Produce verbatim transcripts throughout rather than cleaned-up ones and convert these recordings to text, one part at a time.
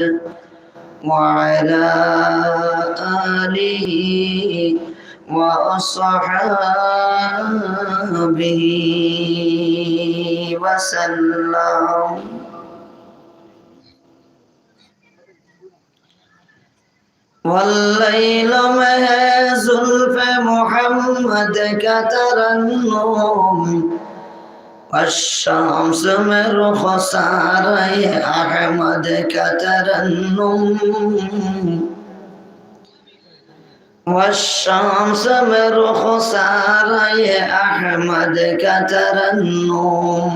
وعلى آله وأصحابه وسلم. واللیل میں ہے زلف محمد کا ترنم، والشمس میں رخسارِ احمد کا ترنم، والشمس میں رخسارِ احمد کا ترنم۔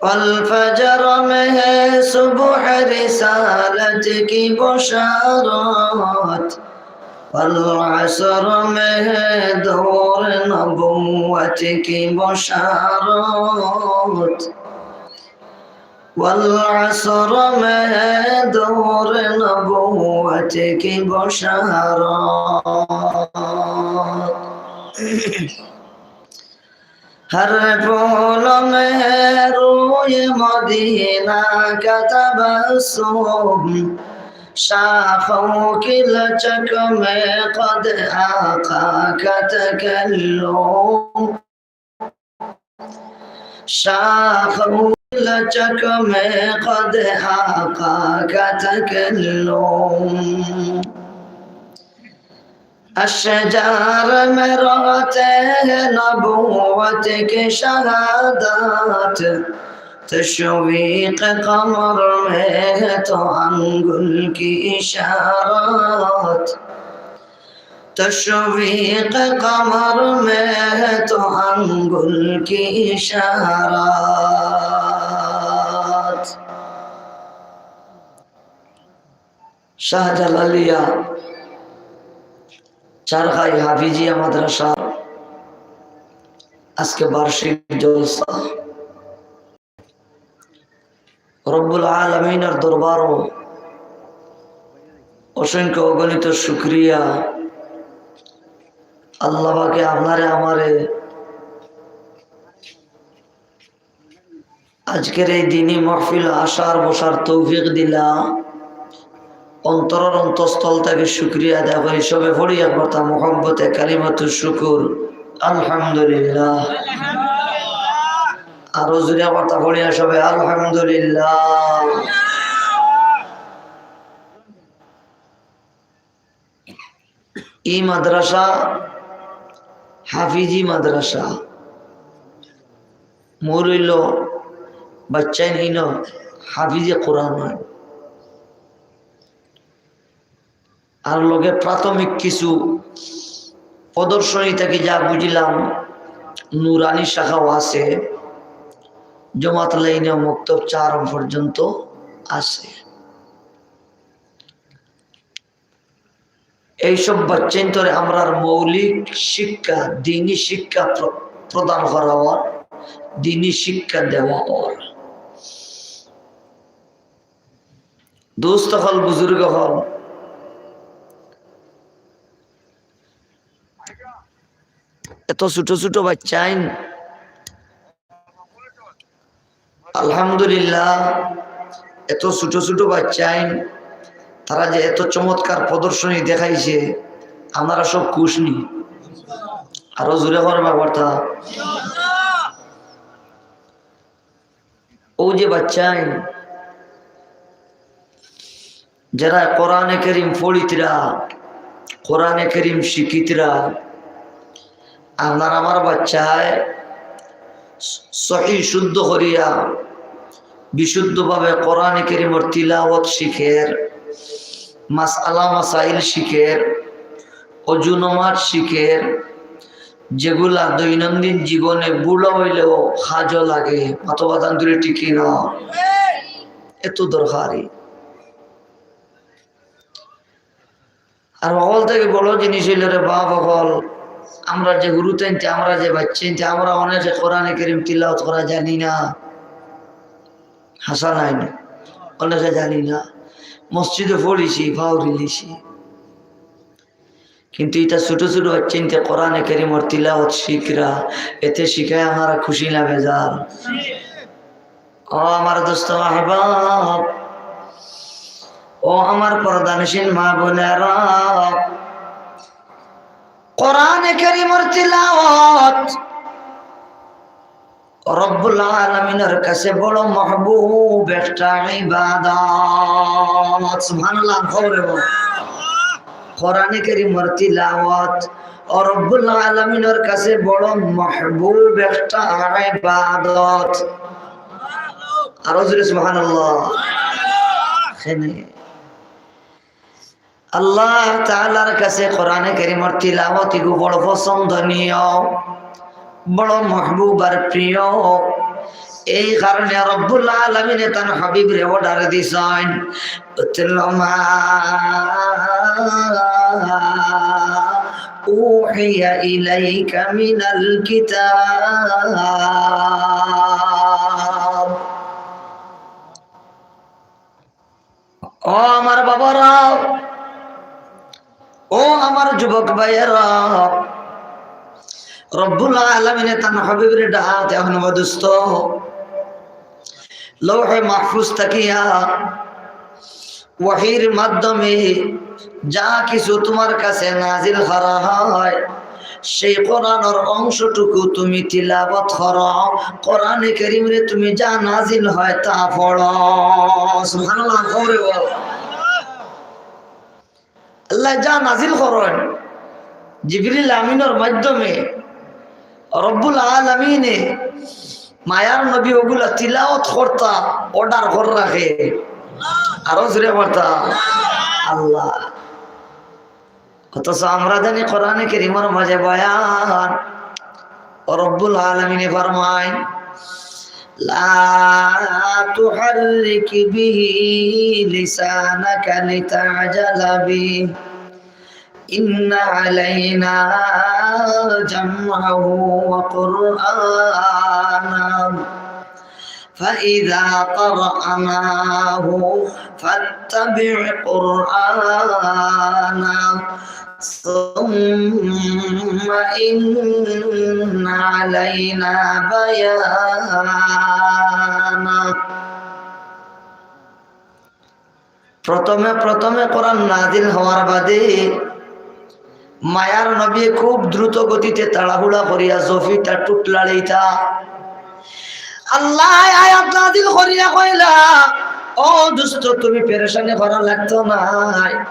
الفجر میں ہے صبح رسالت کی بشارت، والعصر میں ہے دور نبوت کی بشارت، والعصر میں ہے دور نبوت کی بشارت۔ ہر پھول میں ہے روئے مدینہ کا تبسم، شاخوں کی لچک میں قد آقا کا تکلم، شاخوں کی لچک میں قد آقا کا تکلم۔ اشجار میں رہتے ہیں نبوت کی شہادت، تشویق قمر میں ہے تو انگل کی اشارت، تشویق قمر میں ہے تو انگل کی اشارت۔ শাহজালালিয়া চারঘাই হাফিজিয়া মাদ্রাসার আজকে বার্ষিক জলসা। রব্বুল আলামিনের দরবারো অসংখ্য অগণিত শুকরিয়া, আল্লাহ পাকে আপনারে আমারে আজকের এই দিনী মাহফিল আসার বসার তৌফিক দিলা। অন্তরর অন্তঃস্থল থাকি শুকরিয়া আদায় করি। সবে পড়ি একবার তা মহব্বতে কালিমাতুশ শুকুর, আলহামদুলিল্লাহ। আরো জোরে একবার তা পড়ি না সবে, আলহামদুলিল্লাহ। ই মাদ্রাসা হাফিজি মাদ্রাসা। মূল অইলো বাচ্চাইন ইনো হাফিজে কোরআন অয়। আর লগে প্রাথমিক কিছু প্রদর্শনী থাকি যা বুঝিলাম, নুরানি শাখাও আছে, জমাত লাইনে মক্তব চারম পর্যন্ত আছে। এইসব বাচ্চাইন্তরে আমরার মৌলিক শিক্ষা, দিনী শিক্ষা প্র-, প্রদান করা অর, দিনী শিক্ষা দেওয়া অর। দোস্ত অকল, বুজুর্গ অকল, এত ছোট ছোট বাচ্চাইন, আলহামদুলিল্লাহ, এত ছোট ছোট বাচ্চাইন, তারা যে এত চমৎকার প্রদর্শনী দেখাইছে, আপনারা সব খুশ নি? আরো জোরে কইন বাবা, অর্থাৎ অউ যে বাচ্চাইন, যেরা কোরআনে করিম পড়িতরা, কোরআনে করিম শিখিতরা, আপনার আমার বাচ্চায় সহি শুদ্ধ করিয়া বিশুদ্ধভাবে কোরআনে করিমর তিলাওয়াত শিখের, মাসআলা মাসাইল শিখের, অজু নমাজ শিখের, যেগুলা দৈনন্দিন জীবনে বুড়া অইলেও কাজো লাগে। মাতো বাদান দূরে টিকি না, এত দরকারি। আর অকল থাকি বড় জিনিস অইলো রে বাপ অকল, আমরা যে হুরুতাইন্তে, আমরা যে বাচ্চাইন্তে, আমরা অনেকে কোরআনে করিম তিলাওয়াত করা জানি না। হাছা নায় নি? অনেকে জানি না। মসজিদো পড়িছি, পাউরিলিছি। কিন্তু ইতা ছোট ছোট বাচ্চাইন্তে কোরআনে করিমর তিলাওয়াত শিখরা, এতে শিখায় আপনারা খুশি না বেজার? ও আমার দোস্ত আহবাব, ও আমার পর্দানশীন মা বোনেরা, কোরআনে কারীমর তিলাওয়াত রব্বুল আলামিনের কাছে বড় মাহবুব একটা ইবাদত। সুবহানাল্লাহ, জোরে বল। কোরআনে কারীমর তিলাওয়াত ও রব্বুল আলামিনের কাছে বড় মাহবুব একটা ইবাদত। আরো জোরে সুবহানাল্লাহ। এখানে আল্লাহ তাআলার কাছে কোরআনে কারীমর তিলাওয়াত ইগু বড় পছন্দনীয়, বড় মাহবুব আর প্রিয়। এই কারণে রব্বুল আলামিনে তান হাবিবরে অর্ডার দিছইন, "উতলু মা উহিয়া ইলাইকা মিনাল কিতাব।" ও আমার বাবারা, ও আমার যুবক ভাইয়েরা, রব্বুল আলামিনে তান হাবিবরে ডাক দেওয়া হন, "ও দোস্ত, লৌহে মাহফুজ থাকিয়া ওয়াহির মাধ্যমে যা কিছু তোমার কাছে নাজিল করা হয়, সেই কোরআনর অংশটুকু তুমি তিলাওয়াত করো, কোরআনে কারীমরে তুমি যা নাজিল হয় তা পড়ো।" সুবহানাল্লাহ, জোরে বল। আল্লায় যা নাজিল করইন জিবরিল আমিনর মাধ্যমে, রব্বুল আলামিনে মায়ার নবী ওগুলা তিলাওয়াত করতা অর্ডার করি রাখে। আরো জোরে পড়তা আল্লাহ। অথচ আমরা জানি কোরআনে কারীমর মাঝে বয়ান, ও রব্বুল আলামিনে ফরমায়, "লা তুহাররিক বিহি লিসানাকা লিতাজালা বিহি, ইন্না আলাইনা জামআহু ওয়া কুরআনা।" فإذا قرأناه فاتبع قرآنه ثم إن علينا بيانه। প্রথমে প্রথমে কোরআন নাজিল হওয়ার বাদে মায়ার নবী খুব দ্রুত গতিতে তাড়াহুড়া করিয়া জফিতা টুট লাড়িতা। আল্লায় আয়াত নাজিল করিয়া কইলা, "ও দোস্ত, তুমি পেরেশানি করা লাগতো নায়,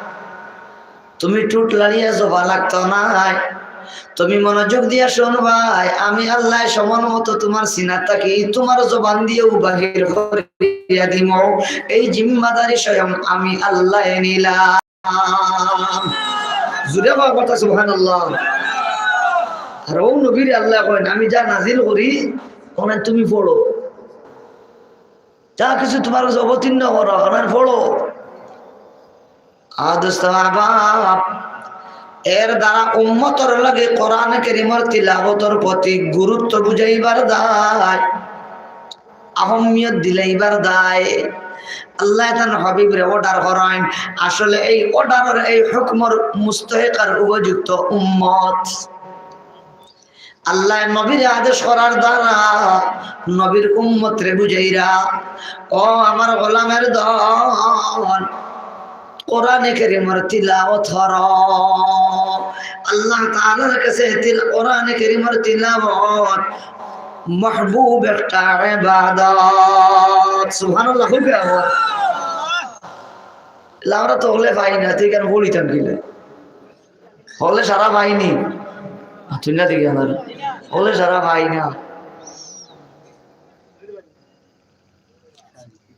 তুমি টুট লাড়িয়া জফা লাগতো নায়, তুমি মনোযোগ দিয়া শুনবায়, আমি আল্লায় সময় মতো তোমার সিনা থাকি তোমার জবান দিয়াউ বাহির করিয়া দিমু, এই জিম্মাদারি স্বয়ং আমি আল্লায় নিলাম।" জোরে কও কথা সুবহানাল্লাহ। আর ও নবীরে আল্লায় কইন, "আমি যা নাজিল করি, অখান তুমি পড়ো। যা কিছু তোমার কাছে অবতীর্ণ করা, অখান পড়ো।" আ দোস্ত আহবাব, এর দ্বারা উম্মতর লগে কোরআনে কারীমর তিলাওয়াতর প্রতি গুরুত্ব বুঝাইবার দায়, আহমিয়ত দিলাইবার দায় আল্লায় তান হাবিবরে অর্ডার করাইন। আসলে এই অর্ডারর, এই হুকুমর মুস্তাহিক আর উপযুক্ত উম্মত। আল্লায় নবীরে আদেশ করার দ্বারা নবীর উম্মতরে বুঝাইরা, "ও আমার গোলামের দল, কোরআনে কারীমর তিলাওয়াত করো।" আল্লাহ তাআলার কাছে তিল-, কোরআনে কারীমর তিলাওয়াত মাহবুব একটা ইবাদত। সুবহানাল্লাহ, খুব ইবাদত। আমরা তো হকলে পাই না, তুই কেন বলি থাকলে? হকলে সারা পাইনি। তুই না দেখি আমার। হকলে সারা পাই না।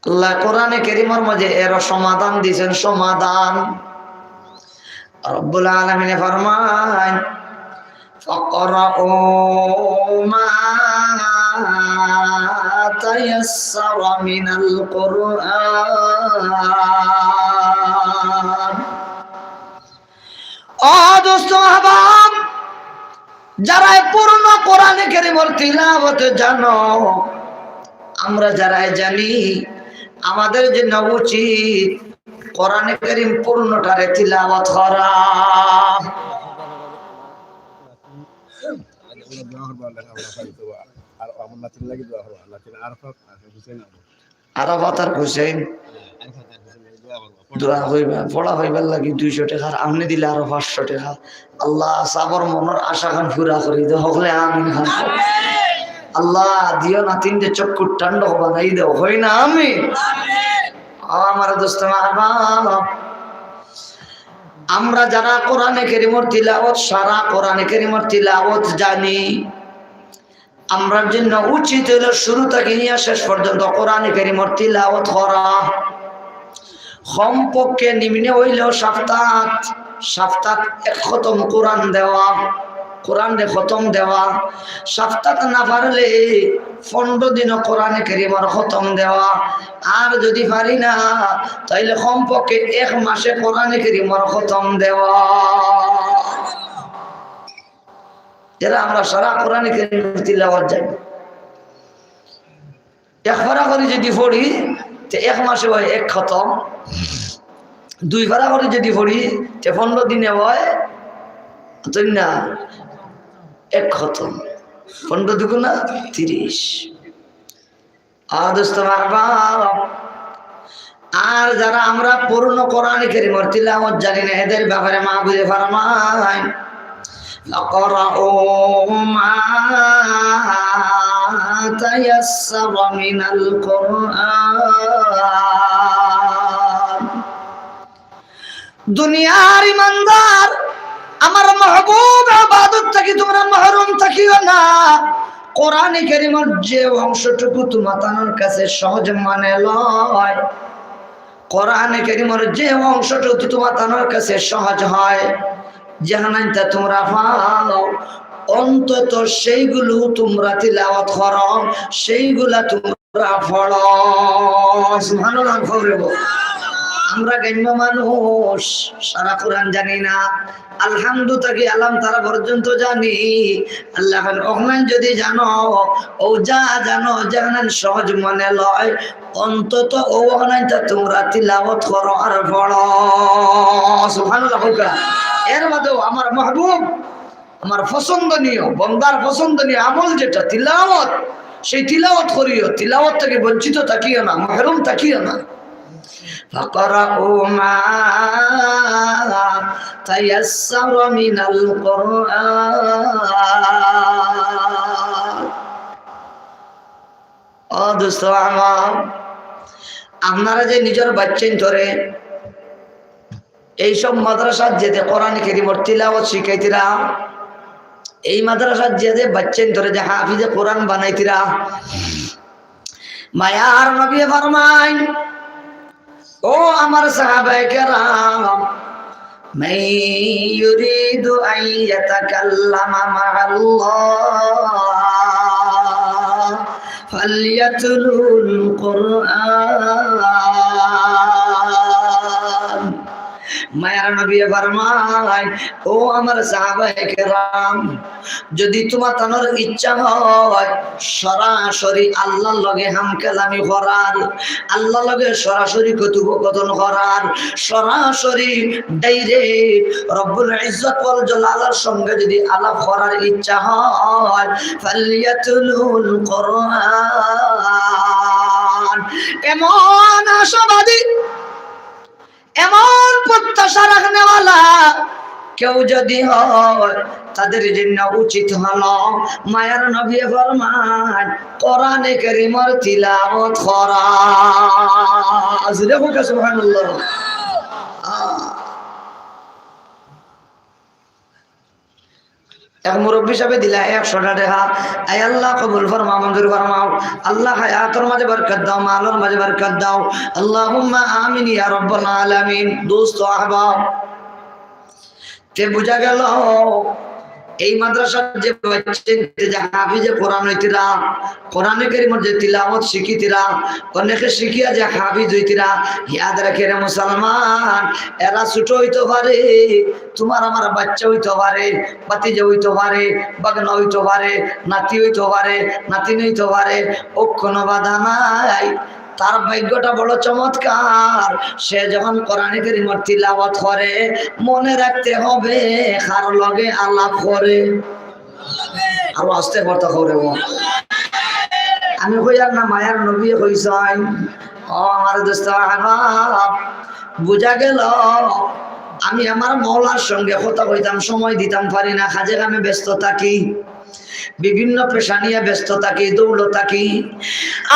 আল্লায় কোরআনে কারীমর মাঝে এর সমাধান দিছইন, সমাধান। রব্বুল আলামিনে ফরমাইন, "ফাকরাউ মা তায়াসসারা মিনাল কুরআন।" ও দোস্ত আহবাব, যারাই পূর্ণ কোরআনে কারীমর তিলাওয়াত জানো, আমরা যারাই জানি, আমাদের জন্য উচিত কোরআনে কারীম পূর্ণটারে তিলাওয়াত করা। আর আমার নাতির লাগি দোয়া করবা, নাতির আরাফাত আর হুসেন আবু। আরাফাত আর হুসেন আরাফাত আর হুসেন লাগি দোয়া করবা। দোয়া কইবা, পড়া পাইবার লাগি দুইশো টেকা, আর আপনে দিলে আরো পাঁচশো টেকা। আল্লাহ, সাবর মনর আশা খান পুরা করি দেও, হকলে আমিন খান। আল্লাহ, দিও নাতিন যে চক্ষু ঠান্ডা বানাই দেও, হই না আমিন। ও আমার দোস্ত, মা বাবা, আমরা যারা কোরআনে কারীমর তিলাওয়াত, সারা কোরআনে কারীমর তিলাওয়াত জানি, আমরার জন্য উচিত হইল শুরু থাকি নিয়া শেষ পর্যন্ত কোরআনে কারীমর তিলাওয়াত করা। কমপক্ষে নিম্নে হইলেও সপ্তাহ, সপ্তাহ এক খতম কোরআন দেওয়া, কোরআনরে খতম দেওয়া, সপ্তাহ না পারলে পনেরো দিনও কোরআনে কারীমর খতম দেওয়া, আর যদি পারি না, তাইলে কমপক্ষে এক মাসে কোরআনে কারীমর খতম দেওয়া। এরা আমরা সারা কোরআনে কারীম তিলাওয়াত জানি। এক পারা করি যদি পড়ি, তে এক মাসে হয় এক খতম। দুই পারা করি যদি পড়ি, তে পনেরো দিনে হয়, তাই না, এক খতম। পনেরো দুগুণা তিরিশ। আ দোস্ত, মা বাবা, আর যারা আমরা পূর্ণ কোরআনে কারীমর তিলাওয়াত জানি না, এদের ব্যাপারে মাহবুবে ফরমায়, "ফাকরাউ মা তায়াসসারা মিনাল কুরআন।" দুনিয়ার ইমানদার, আমার মাহবুব, ইবাদত থাকি তোমরা মাহরুম থাকিও না। কোরআনে কারীমর যে অংশটুকু তোমাতানোর কাছে সহজ মনে লয়, কোরআনে কারীমর যে অংশটুকু তোমাতানোর কাছে সহজ হয়, যেহানাইনতা তোমরা পাও, অন্তত সেইগুলো তোমরা তিলাওয়াত করো, সেইগুলা তোমরা পড়ো। সুবহানাল্লাহ, পড়ো। আমরা গণ্য মানুষ, সারা কোরআন জানি না। আলহামদু থাকি আলাম তারা পর্যন্ত জানি। আল্লাহ খান, অখান যদি জানো, ও যা জানো, যেহান সহজ মনে লয়, অন্তত ও অখানটা তোমরা তিলাওয়াত করো আর পড়ো। সুবহানাল্লাহ, কউক্কা। এর বাদেও আমার মাহবুব, আমার পছন্দনীয়, বন্দার পছন্দনীয় আমল যেটা তিলাওয়াত, সেই তিলাওয়াত করিও, তিলাওয়াত থাকি বঞ্চিত থাকিও না, মাহরুম থাকিও না। ফাকরাউ মা তায়াসসারা মিনাল কুরআন। ও দোস্ত আমার, আপনারা যে নিজর বাচ্চাইন্তরে এইসব মাদ্রাসাত যেতে কোরআন কারীমর তিলাওয়াত শিখাইতিরা, এই মাদ্রাসাত যেতে বাচ্চাইন্তরে যে হাফিজে কোরআন বানাইতিরা, মায়ার নবী ফরমাইন, ও আমার সাহাবায়ে কেরাম, মান ইউরিদু আন ইয়াতাকাল্লামা মাআল্লাহ ফালইয়াতলুল কুরআন। মায়ার নবী ফরমাইন, ও আমার সাহাবায়ে কেরাম, যদি তোমাতানোর ইচ্ছা হয় সরাসরি আল্লাহর লগে হামকালামি করার, আল্লাহর লগে সরাসরি কথোপকথন করার, সরাসরি direct রব্বুল ইজ্জত ওয়াল জালালের সঙ্গে যদি আলাপ করার ইচ্ছা হয়, ফালইয়াতলুল কুরআন। এমন আশাবাদী, এমন প্রত্যাশা রাখনেওয়ালা কেউ যদি হয়, তাদের জন্য উচিত হলো মায়ার নবী ফরমাইন, কোরআনে কারীমর তিলাওয়াত করা। জোরে কউক্কা সুবহানাল্লাহ। আহ। এক মুরব্বি সাবে দিলা একশোটা টেকা। আয় আল্লাহ, কবুল ফরমাও, মঞ্জুর ফরমাও। আল্লাহ, হায়াতর মাঝে বরকত দাও, মালর মাঝে বরকত দাও। আল্লাহুম্মা আমিন ইয়া রাব্বাল আলামিন। দোস্ত আহবাব, তে বুঝা গেল, এই মাদ্রাসার যে বাচ্চাইন্তে যে হাফিজে কোরআন অইতিরা, কোরআনে কারীমর যে তিলাওয়াত শিখিতিরা, অনেকে শিখিয়া যে হাফিজ অইতিরা, ইয়াদ রাখে রে মুসলমান, এরা ছোট অইতো পারে, তোমার আমার বাচ্চা অইতো পারে, ভাতিজা অইতো পারে, ভাগনা অইতো পারে, নাতি অইতো পারে, নাতিন অইতো পারে, ও কোনো বাধা নাই। তার ভাগ্যটা বড় চমৎকার, সে যখন কোরআনে কারীমর তিলাওয়াত করে, মনে রাখতে হবে কার লগে আলাপ করে। আরো আস্তে পড়তে হবে ও। আমি কইয়ার না, মায়ার নবী কইছইন। ও আমার দোস্ত আহবাব, বুঝা গেল আমি আমার মওলার সঙ্গে কথা কইতাম, সময় দিতাম পারি না, কাজে কামে ব্যস্ত থাকি, বিভিন্ন পেশা নিয়া ব্যস্ত থাকি, দৌড় থাকি।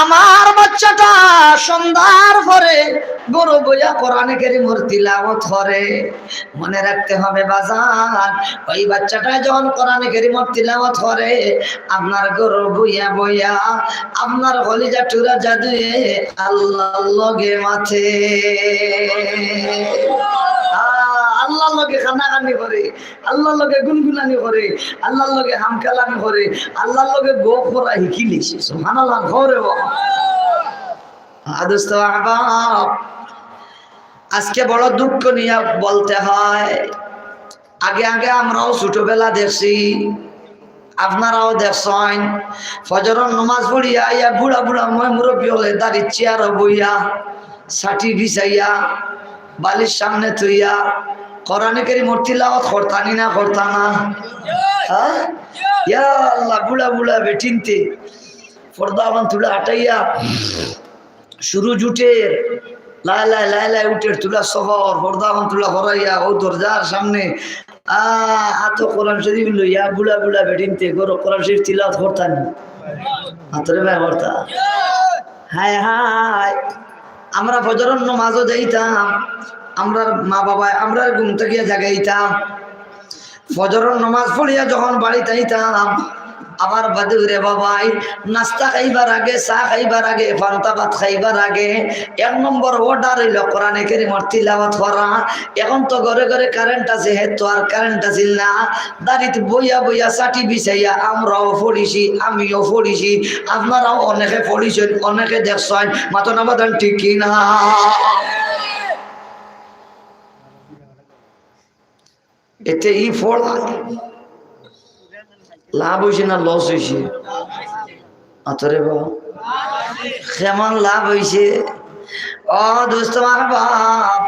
আমার বাচ্চাটা সন্ধ্যার পরে ঘরো বইয়া কোরআনে কারীমর তিলাওয়াত করে। মনে রাখতে হবে বাজান, ওই বাচ্চাটা যখন কোরআনে কারীমর তিলাওয়াত করে, আপনার ঘরো বইয়া বইয়া আপনার কলিজার টুকরা জাদুয়ে আল্লাহর লগে মাতে। আ, আল্লাহর লগে কানাকানি করে, আল্লাহর লগে গুনগুনানি করে, আল্লাহর লগে হামকালামি করে, আল্লাহর লগে গফ করা হিকিলিছে। সুবহানাল্লাহ, কও রে বাবা। আ, দোস্ত আহবাব, আজকে বড় দুঃখ নিয়া বলতে হয়, আগে আগে আমরাও ছোটবেলা দেখছি, আপনারাও দেখছইন, ফজরর নমাজ পড়িয়া আইয়া বুড়া বুড়া ময় মুরব্বি অকলে দাড়ির চেয়ারো বইয়া, ছাটি বিছাইয়া, বালিশ সামনে থইয়া, কোরআনে কারীমর তিলাওয়াত করতা নি না করতা না? হ্যাঁ? ইয়া আল্লাহ, বুড়া বুড়া বেটিন্তে পর্দা অখান তুলা হাটাইয়া সুরুজ উঠের, লায় লায় লায় লায় উঠের তুলা সফর, পর্দা অখান তুলা হরাইয়া, ও দরজার সামনে, আ, আতো কোরআন শরীফ লইয়া, বুড়া বুড়া বেটিন্তে করো, কোরআন শরীফ তিলাওয়াত করতা নি? আতরে ভাই করতা। হায় হায়, আমরা ফজরর নমাজও যাইতাম, আমরার মা বাবায় আমরার ঘুম থাকিয়া জাগাইতা, ফজরর নমাজ পড়িয়া যখন বাড়িত আইতাম, আমার বাদে রে বাবাই, নাস্তা খাইবার আগে, চা খাইবার আগে, পান্তা ভাত খাইবার আগে, এক নম্বর order অইলো কোরআনে কারীমর তিলাওয়াত করা। এখন তো ঘরে ঘরে কারেন্ট আছে, হে তো আর কারেন্ট আছিল না। দাড়িত বইয়া বইয়া ছাটি বিছাইয়া আমরাও পড়িছি, আমিও পড়িছি, আপনারাও অনেকে পড়িছইন, অনেকে দেখছইন, মাতো না বাজান, ঠিক কি না? এতে ই ফল লাভ অইছে না লস অইছে? আতরে বাবা, কেমন লাভ অইছে? ও দোস্ত আহবাব,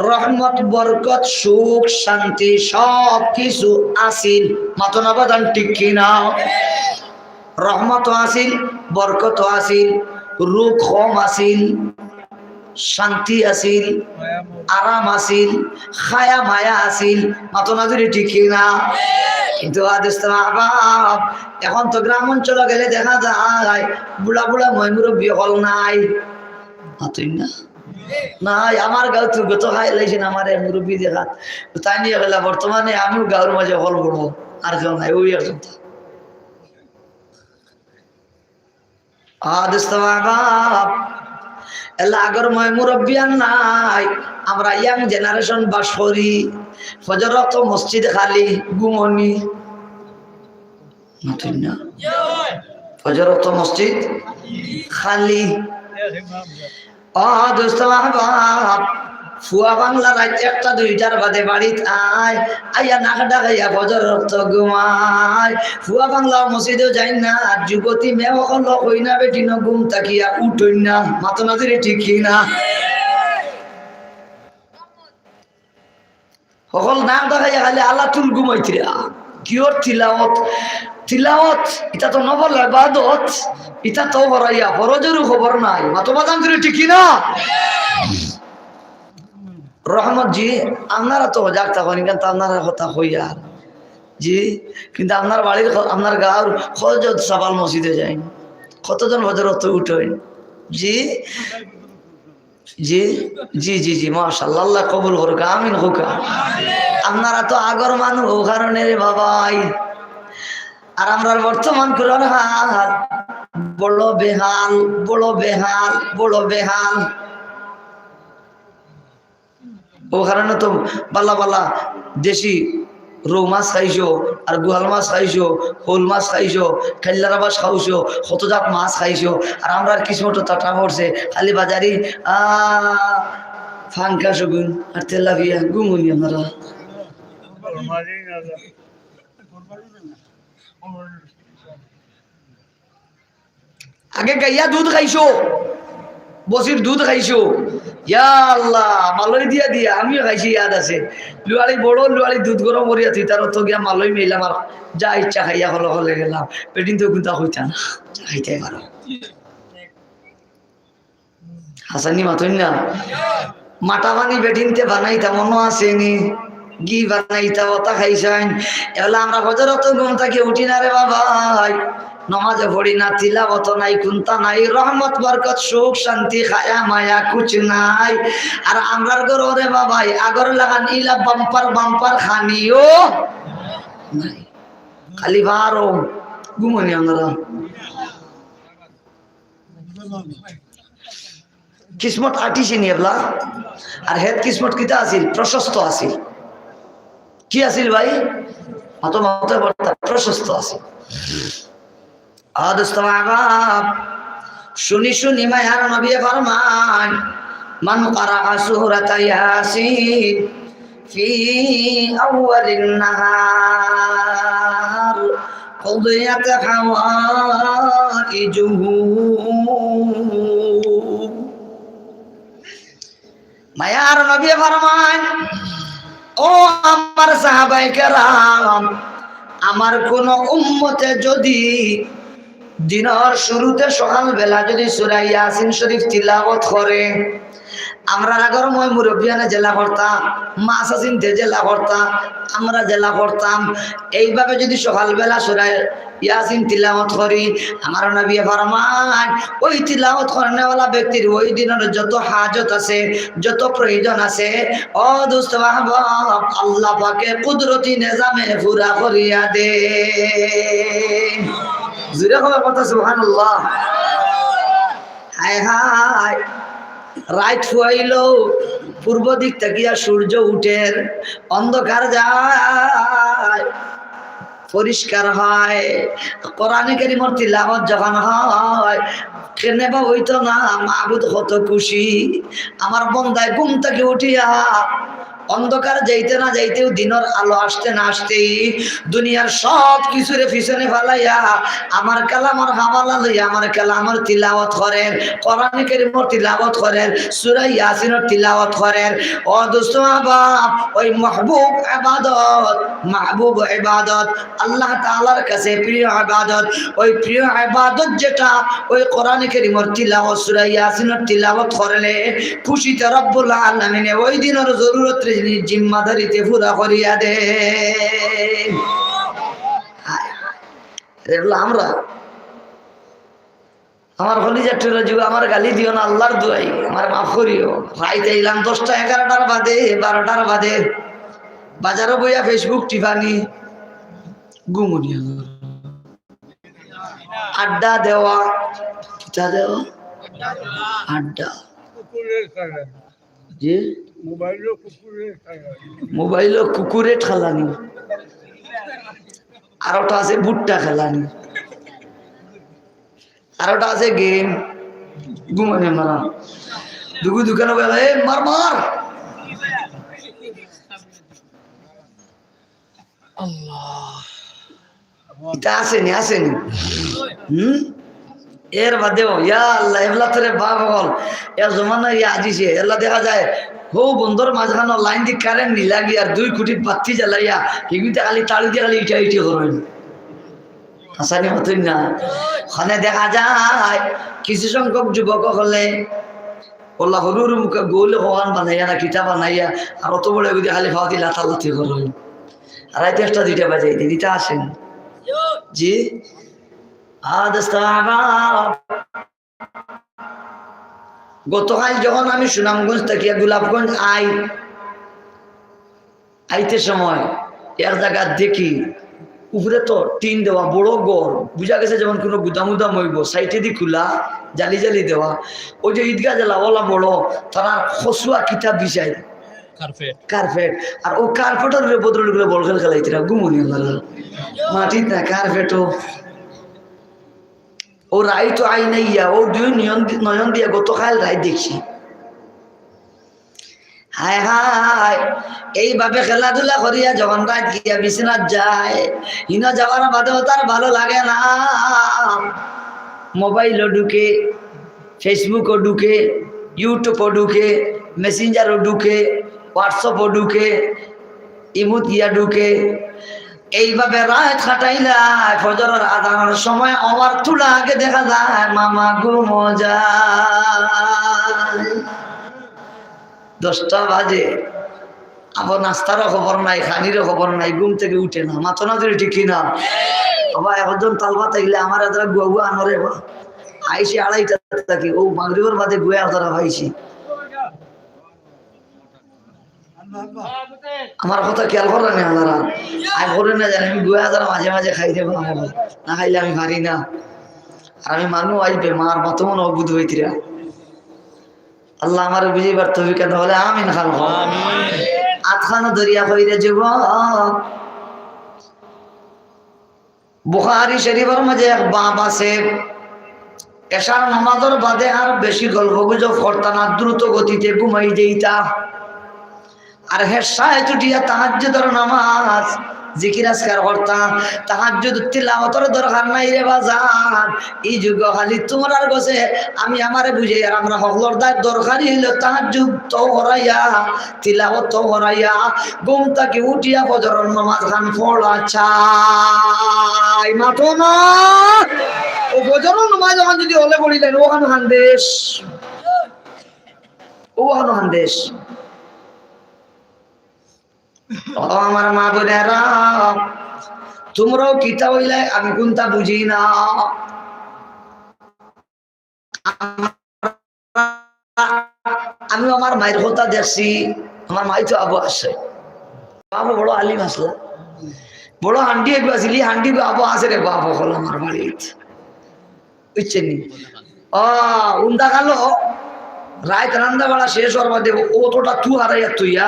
রহমত, বরকত, সুখ, শান্তি সব কিছু আছিল। মাতো না বাজান, ঠিক কি না? রহমতও আছিল, বরকতও আছিল, রোগ কম আছিল, শান্তি আছিল, আরাম আছিল, খায়া মায়া আছিল, মাতো না জুরে, ঠিক কি না? কিন্তু আ দোস্ত আহবাব, এখন তো গ্রাম অঞ্চলো গেলে দেখা যায় বুড়া বুড়া ময় মুরব্বি অকল নাই। মাতইন না? নাই, আমার গাঁওত গত খাই লাইছেন আমার এক মুরব্বি দেখা, তাইন নিয়া গেলা। বর্তমানে আমিও গাঁওর মাঝে অকল বড়, আর কেউ নাই, ওই একজন। আ দোস্ত আহবাব, এলা আগর ময় মুরব্বিয়ান নাই, আমরা young generation বাস করি। ফজর অক্ত মসজিদ খালি, ঘুমনি। মাতইন না? ফজর অক্ত মসজিদ খালি। ও দোস্ত আহবাব, ফুয়া বাংলা রাইত একটা দুইটার বাদে বাড়িত আয়, আইয়া নাক ডাকাইয়া ফজর অক্ত ঘুমায়। ফুয়া বাংলা মসজিদও যাইন না, আর যুবতী মেয়ে অকল কইনা বেটিনও ঘুম থাকিয়া উঠইন না। মাতো না জুরে, ঠিক কি না? হকল নাক ডাকাইয়া খালি আলাতুল ঘুমাইতরা। কিয়র তিলাওয়াত? তিলাওয়াত, ইটা তো নফল ইবাদত, ইটা তো হরাইয়া, ফরজরও খবর নাই। মাতো বাজান জুরে, ঠিক কি না? রহমত জি, আপনারা তো হজাগ থাকইন, কিন্তু আপনারা কথা কইয়ার। জি, কিন্তু আপনার বাড়ির খ-, আপনার গাঁওর কয়জন সাবাল মসজিদে যাইন? কতজন ফজর অক্ত উঠইন? জি? জি, জি, জি, জি, মাশাআল্লাহ, আল্লাহ কবুল করুক, আমিন কউক্কা। আপনারা তো আগর মানুষ, ও কারণে রে বাবাই। আর আমরার বর্তমান কুরান হাল, বড় বেহাল, বড় বেহাল, বড় বেহাল। ও কারণে তো বালা বালা দেশি রৌ মাছ খাইছো, আর গুয়াল মাছ খাইছো, শৌল মাছ খাইছো, কাইল্লার আবাস খাওছো, কত জাত মাছ খাইছো, আর আমরার কিসমতো টাটা পড়ছে, খালি বাজারি, আ, ফাঙ্কা শগুন আর তেলাপিয়া, ঘুমনি আপনারা। আগে গাইয়া দুধ খাইছো, বছির দুধ খাইছো, ইয়া আল্লাহ, মালই দিয়া দিয়া আমিও খাইছি, ইয়াদ আছে। লুয়ারি, বড় লুয়ারি দুধ গরম করিয়া থুইতার, অত গিয়া মালই মেইলাম আর যা ইচ্ছা খাইয়া হলে হলে গেলাম। বেটিন্তে কুন্তা কইতা না, যা খাইতায় পারো। হাসানি মাতইন না। মাটা পানি বেটিন্তে বানাইতা মনো আছে নি? ঘি বানাইতা, অতা খাইছইন। এলা আমরা ফজরত ঘুম থাকি উঠি না রে বাবাই, নমাজে পড়ি না, তিলাওত নাই, কুন্তা নাই, রহমত বরকত সুখ শান্তি খায়া মায়া কুছ নাই। আর আমরার ঘরো রে বাবাই আগর লাখান ইলা বাম্পার বাম্পার খানিও নাই। খালি বারো ঘুমনি আমরা। কিসমত আটিছে নি এবলা। আর হেত কিসমত কিতা আছিল? প্রশস্ত আছিল। কি আছিল ভাই? মাতো মাতো বলতা, প্রশস্ত আছিল। আ দোস্ত আহবাব, শুনি শুনি মায়ার নবী ফরমান, মান ক্বারাআ সূরাতা ইয়াসিন ফি আউয়ালিন নাহার কুদিয়াত হাওয়াইজুহু। মায়ার নবী ফরমান, ও আমার সাহাবায়ে কেরাম, আমার কোন উম্মতে যদি দিনর শুরুতে সকালবেলা যদি সূরা ইয়াসিন শরীফ তিলাওয়াত করে, আমরার আগর ময় মুরব্বিয়ানে যেলা করতা, মা চাচিন্তে যেলা করতা, আমরা যেলা করতাম, এইভাবে যদি সকালবেলা সূরা ইয়াসিন তিলাওয়াত করি, আমার নবী ফরমান, ওই তিলাওয়াত করনেওয়ালা ব্যক্তির ওই দিনর যত হাজত আছে, যত প্রয়োজন আছে, ও দোস্ত আহবাব, আল্লাহ পাকে কুদরতি নিজামে পুরা করিয়া দে। জোরে কইবা কথা, সুবহানাল্লাহ। হায় হায়, রাইত ফুয়াইলো, পূর্ব দিক থাকিয়া সূর্য উঠের, অন্ধকার যায়, পরিষ্কার হয়। কোরআনে কারীমর তিলাওয়াত যখন হয়, কেনে বা হইতো না, মাবুদ কত খুশি। আমার বন্দায় ঘুম থাকি উঠিয়া অন্ধকার যাইতে না যাইতেউ দিনর আলো আসতে না আসতেই দুনিয়ার সব কিছুরে পিছনে ফালাইয়া আমার কালামর হাওয়ালা লইয়া আমার কালামর তিলাওয়াত করের, কোরআনে কারীমর তিলাওয়াত করের, সূরা ইয়াসিনর তিলাওয়াত করের। ও দোস্ত আহবাব, ওই মাহবুব ইবাদত, মাহবুব ইবাদত, আল্লাহ তাআলার কাছে প্রিয় ইবাদত, ওই প্রিয় ইবাদত যেটা, ওই কোরআনে কারীমর তিলাওয়াত, সূরা ইয়াসিনর তিলাওয়াত করলে খুশিতে রব্বুল আলামিনে ওই দিনর জরুরতরে যিনি জিম্মাদারিতে পুরা করিয়া দে। হায় হায়। এগুলো আমরা, আমার কলিজার টুকরা যুগ, আমার গালি দিও না, আল্লাহর দোয়াই, আমার মাফ করিও। রাইত আইলাম দশটা, এগারোটার বাদে, বারোটার বাদে, বাজারো বইয়া Facebook টিপানি, ঘুমনি আমার। আড্ডা দেওয়া, কিতা দেওয়া? আড্ডা। জি? মোবাইলো কুকুরে ঠেলানি। আরোটা আছে ভুট্টা খেলানি। আরোটা আছে গেম। ঘুমানি মারা। দুগু দোকানো গেলে, "এ, মার, মার।" আল্লাহ। ইতা আছে নি, আছে নি? হুম? এর বাদেও, ইয়া আল্লাহ, এবলা তোরে বাপ অকল, এক জমানা ইয়া আজিছে, এলা দেখা যায়, হউ বন্দর মাঝখানো লাইন দি কারেন্ট নি লাগি আর দুই খুঁটি বাত্তি জ্বালাইয়া, হিগুইতে খালি তাড়ি দিয়া খালি ইটা ইটি করইন। হাসানি মতন না। ওখানে দেখা যায়, কিছু সংখ্যক যুবক অকলে, ওলা হুরু হুরু মুখে গোল হওয়ান বানাইয়া না কিতা বানাইয়া, আর অত বড় এগুদি খালি ফাওতি লাতালাতি করইন। আর রাইতে একটা দুইটা বাজে, দিদি তা আসেন। জি? আদ সাহাবা। গতকাল যখন আমি সুনামগঞ্জ থাকিয়া গোলাপগঞ্জ আই, আইতে সময় এক জাগাত দেখি উপরে তো টিন দেওয়া বড় ঘর, বুঝা গেছে যেমন কোনো গুদাম উদাম অইবো, সাইডেদি খুলা, জালি জালি দেওয়া। ওই যে ঈদগাহ যেলা ওলা বড়, তারা খসুয়া কিতা বিছাইন, কার্পেট। কার্পেট। আর ও কার্পেটর উপরে ভদ্রলোকরে বল খেল খেলাইতরা, ঘুমনি ওনারা। মাটিত না, কার্পেটও। ও রাইত আইনাইয়া, ও দুই নয়ন দি-, নয়ন দিয়া গতকাল রাইত দেখছি। হায় হায়, এইভাবে খেলাধুলা করিয়া যখন রাইত গিয়া বিছনাত যায়, হিনো যাওয়ার বাদেও তার ভালো লাগে না। মোবাইলও ঢুকে, Facebook-ও ঢুকে, YouTube-ও ঢুকে, Messenger-ও ঢুকে, WhatsApp-ও ঢুকে, ইমুত ইয়া ঢুকে। এইভাবে রাইত কাটাইলায়, ফজরর আজানর সময় আবার থুড়া আগে দেখা যায় মামা ঘুমো যায়। দশটা বাজে, আবার নাস্তারও খবর নাই, খানিরও খবর নাই, ঘুম থাকি উঠে না। মাতো না যদি ঠিক কি না? বাবা, একজন তালবা থাকলে আমার এতটা গুয়া গুয়া আনরে বা। আইসি আড়াইটা থাকি, ও মাগরিবর বাদে গুয়া এতটা পাইছি। আমার কথা খেয়াল কররা নি আপনারা? আমি করে না জানি, আমি গুয়া এতটা মাঝে মাঝে খাই রে বাবা, না খাইলে আমি পারি না। আর আমি মানু আইজ বেমার, মাতো মনে অদ্ভুত হইতিরা। আল্লাহ আমারে বুঝাইবার তৌফিক দান করো, আমিন খান। আমিন। আতখানো দরিয়া কইরে যুবক। বুখারী শরীফর মাঝে এক বাব আছে, এশার নামাজর বাদে আর বেশি গল্প গুজব করতা না, দ্রুত গতিতে ঘুমাই যাইতা। আর হেশায় উঠিয়া তাহাজ্জুদর নামাজ, জিকির আজকার করতা। তাহাজ্জুদ তিলাওয়াতর দরকার নাই রে বাজান। ই যুগ খালি তুমরার গেছে, আমি আমারে বুঝাই, আর আমরা হকলর দায় দরকারি হইল তাহাজ্জুদ তো হরাইয়া, তিলাওয়াত তো হরাইয়া, ঘুম থাকি উঠিয়া ফজরর নামাজ খান পড়া চাই। মাতো না। ও ফজরর নামাজ ওখান যদি হলে পড়িলেন, ওখান হান্দেশ, ওখান হান্দেশ। ও আমার মা বোনেরা, তুমরাও কিতা হইলে আমি কোনটা বুঝি না। আমি আমার মায়ের কথা দেখছি, আমার মাই তো আবু আছে, বাবু বড় আলিম আসলা, বড় হান্ডি এগু আসিলি, হান্ডি আবু আছে রে বাবু হল আমার বাড়িত, বুঝছেন নি? ও, উন্দা কালো রাইত রান্দা বাড়া শেষ হওয়ার বাদে অতটা তু হারাইয়া তুইয়া,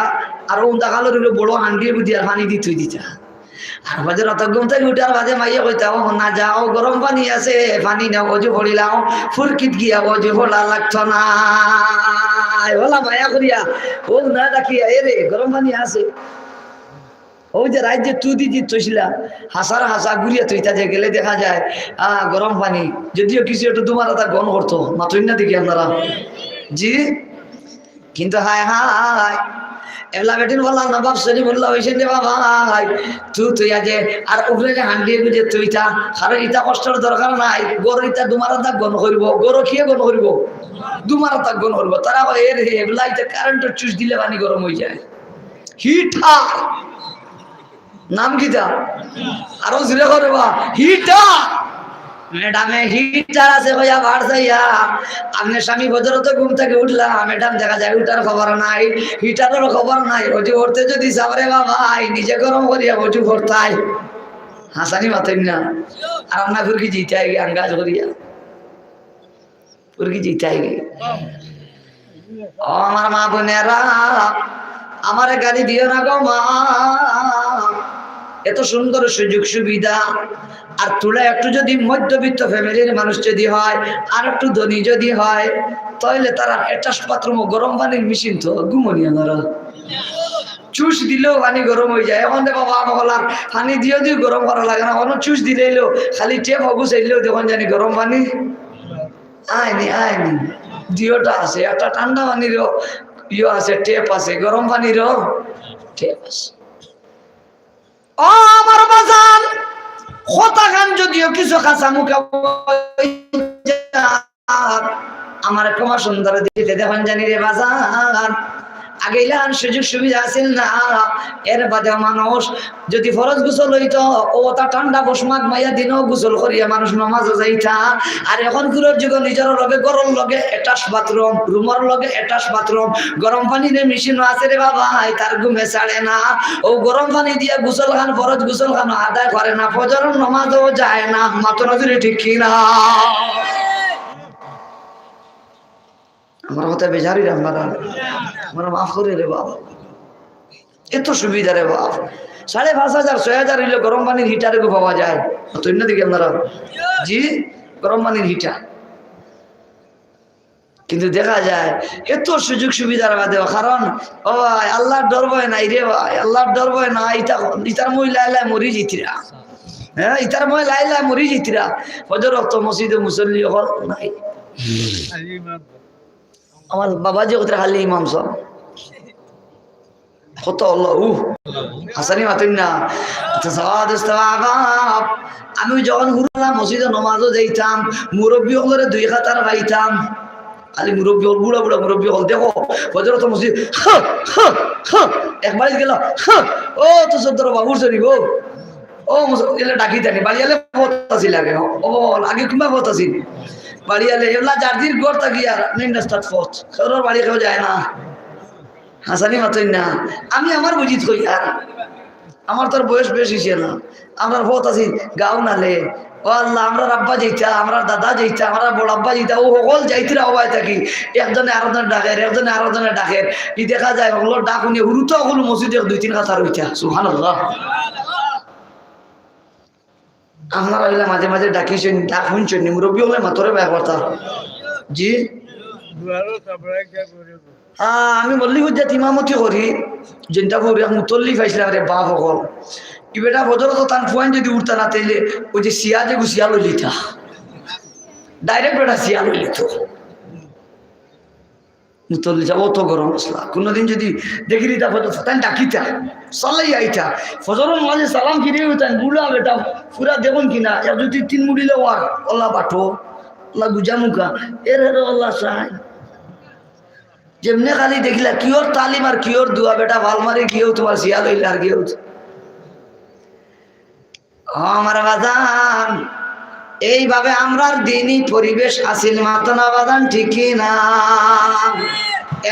আর উন্দা কালো রইল বড় হান্ডি এগু দিয়া পানি দি তুই দিতা। আর বাদে রাত ঘুম থাকি উঠার বাদে মাইয়ে কইতা, "ও না যাও, গরম পানি আছে, পানি নাও, অজু করিলাও, ফুরকিত গিয়া অজু করা লাগতো না।" ওলা মায়া করিয়া, ও না ডাকিয়া, "এ রে, গরম পানি আছে।" ওই যে রাইত যে তু দি দি তুইছিলা, হাসার হাসা ঘুরিয়া তুইতা যে গেলে দেখা যায়, আহ, গরম পানি, যদিও কিছু একটু দুমার আতা গন করতো, মাতইন না দেখি আপনারা। জি? কিন্তু হায় হায়, এবলা বেটিন বললা নবাব সলিমুল্লাহ হইছেন রে বাবা, হায়, তু তুই আজে, আর উপরে যে হান্ডি গুজে তুইতা, কারণ ইতা কষ্টর দরকার নাই, গরো ইতা দুমারা তাক গন করিব, গরো কিয়ে গন করিব? দুমারা তাক গন করিব। তারা কয়, "এ রে, এবলা ইতা কারেন্টর চুইচ দিলে পানি গরম হয়ে যায়।" হিটার। নাম কিতা? আরো জোরে করে বা, হিটার। ম্যাডামে হিটার আছে কইয়া বার চাইয়া, আপনে স্বামী ফজরত ঘুম থাকি উঠলা, ম্যাডাম দেখা যায় উঠার খবর নাই, হিটারর খবর নাই, অজু করতে যদি চাও রে বাবা, এই নিজে গরম করিয়া অজু করতাই। হাসানি মাতেন না। আর আমরা ফুরকি জিতাই আঙ্গাজ করিয়া। ফুরকি জিতাই। ও আমার মা বোনেরা, আমারে গালি দিও না গো মা, এত সুন্দর সুযোগ সুবিধা। আর তুলা একটু যদি মধ্যবিত্ত ফ্যামিলির মানুষ যদি হয়, আর একটু ধনী যদি হয়, তাহলে তারা অ্যাটাচ বাথরুম ও গরম পানির মেশিন তো ঘুমনি আনারা। চুইচ দিলেও পানি গরম হয়ে যায়। এখন দে বাবা, আমলার পানি দিয়েও দিয়ে গরম করা লাগে না, কোনো চুইচ দিলেইলো খালি ট্যাপ অগু চাইলেও দেখুন জানি গরম পানি আয়নি, আয়নি। দুইটা আছে, একটা ঠান্ডা পানিরও ইয়ে আছে, ট্যাপ আছে, গরম পানিরও ট্যাপ আছে। ও আমার বাজান, কথাখান যদিও কিছু কাঁচা মুখে হই যায়, আমার ক্ষমা সুন্দর দিতে দেখুন জানি রে বাজান। আগে ইলান সুযোগ সুবিধা আছিল না, এর বাদে মানুষ যদি ফরজ গোসল হইতো, ও তা ঠান্ডা বসমাত মাইয়া দিনও গোসল করিয়া মানুষ নমাজও যাইতা। আর এখন কুরর যুগ নিজের লগে, ঘরর লগে অ্যাটাচ বাথরুম, রুমর লগে অ্যাটাচ বাথরুম, গরম পানি রে মেশিনও আছে রে বাবা, তার ঘুমে ছাড়ে না। ও গরম পানি দিয়া গোসল খান, ফরজ গোসল খান আদায় করে না, ফজরর নমাজও যায় না। মাতো না জুরে ঠিক কি না? আমার কথা বেজারি রে আপনারা, আমরা মাফ করে রে বাবা। এত সুবিধা রে বাবা, সাড়ে পাঁচ হাজার, ছয় হাজার হইলে গরম পানির হিটার এগু পাওয়া যায়। তো অন্য দিকে আপনারা, জি, গরম পানির হিটার। কিন্তু দেখা যায় এত সুযোগ সুবিধার বাদেও, কারণ ও ভাই, আল্লাহর ডর ভয় নাই রে ভাই, আল্লাহর ডর ভয় নাই। ইতা, ইতার মই লাই লাই মরি জিতিরা। হ্যাঁ, ইতার মই লাই লাই মরি জিতিরা। ফজর অক্ত মসজিদে মুসল্লি হল নাই। আমার বাবা যে কথা খালি ইমাম সাহেব, কত আল্লাহ, উ, হাসানি মাতুন না। আচ্ছা, সাওয়াদ উস্তাদ বাবা, আমি যখন হুরুলা মসজিদে নমাজও যাইতাম, মুরব্বী অকলরে দুই কাতার পাইতাম, খালি মুরব্বী অকল, বুড়া বুড়া মুরব্বী অকল, দেখো, ফজর তো মসজিদ, হা, হা, হা, একবার গেল, হা, ও তো সদ্দর বাবুর শরীফ, ও, ও মুস-, এলে ডাকি জানি, বাড়িয়ালে পথ আছিল আগে, ও বাবা, আগে কিংবা পথ আছিল, বাড়িয়ালে, এলা যার দির ঘর থাকি আর, নিন রাস্তার পথ, কারোর বাড়ি কেউ যায় না। হাসানি মাতইন না, আমি আমার বুঝিত কই আর, আমার তো আর বয়স বেশ হইছে না, আমরার পথ আছিল গাঁও নালে। ও আল্লাহ, আমরার আব্বা যাইতা, আমরার দাদা যাইতা, আমরার বড় আব্বা যাইতা, ও হকল যাইতরা অবায় থাকি, একজনে আরোজনে ডাকের, একজনে আরোজনে ডাকের। ই দেখা যায় হকলর ডাক হুনিয়া হুরুতা হকল মসজিদে এক দুই তিন কাতার হইতা। সুবহানাল্লাহ। আপনারা অইলা মাঝে মাঝে ডাকি শুন, ডাক হুনছইন নি, মুরব্বী অকলে মাতরে বায় করতা। জি? আহ, আমি মল্লিক হুজ্জাত ইমামতি করি, জিন্দাপুর এক মুতল্লি পাইছিলাম রে বাপ অকল। ই বেটা ফজর তো তান ফুয়াইন যদি উঠতা না তাইলে ওই যে শিয়া যে গুছিয়া লইলিতা, direct বেটা শিয়া লইলিত। মুতল্লি সাব অত গরম মশলা। কোনোদিন যদি দেখি দিতা ফজর তান ডাকিতা, সালাই আইতা। ফজরর মাঝে সালাম ফিরে উঠান, বুড়া বেটা, পুরা দেখুন কিনা, এক দুই তিন মুড়িলে ওয়ার, আল্লাহ বাটো, আল্লাহ গুজা মুখা, এর হেরো আল্লাহ সাই। যেমনে খালি দেখিলা, কিওর তালিম আর কিওর দোয়া, বেটা, ভাল মারি গিয়েও তোমার শিয়াল হইলে আর গিয়েও। ও আমার বাজান, এইভাবে আমরার দিনই পরিবেশ আছিল, মাতো না বাজান, ঠিক কি না?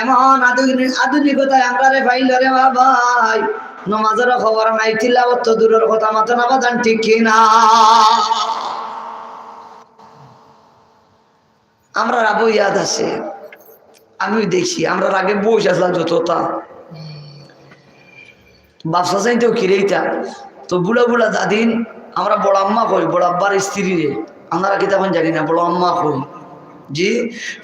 এমন আধুনিক, আধুনিকতায় আমরারে পাইল রে বাবাই, নমাজের খবর নাই, তিলাওয়াত তো দূরের কথা, মাতো না বাজান, ঠিক কি না? আমরার আবো ইয়াদ আছে, আমিও দেখছি, আমরার আগে বয়স আসলাম যতটা, বাপ চাচাইনতেও কিরেইতা, তো বুড়া বুড়া দাদিন, আমরা বড় আম্মা কই, বড় আব্বার স্ত্রীরে, আমরা কি তখন জানি না, বড় আম্মা কই। জি,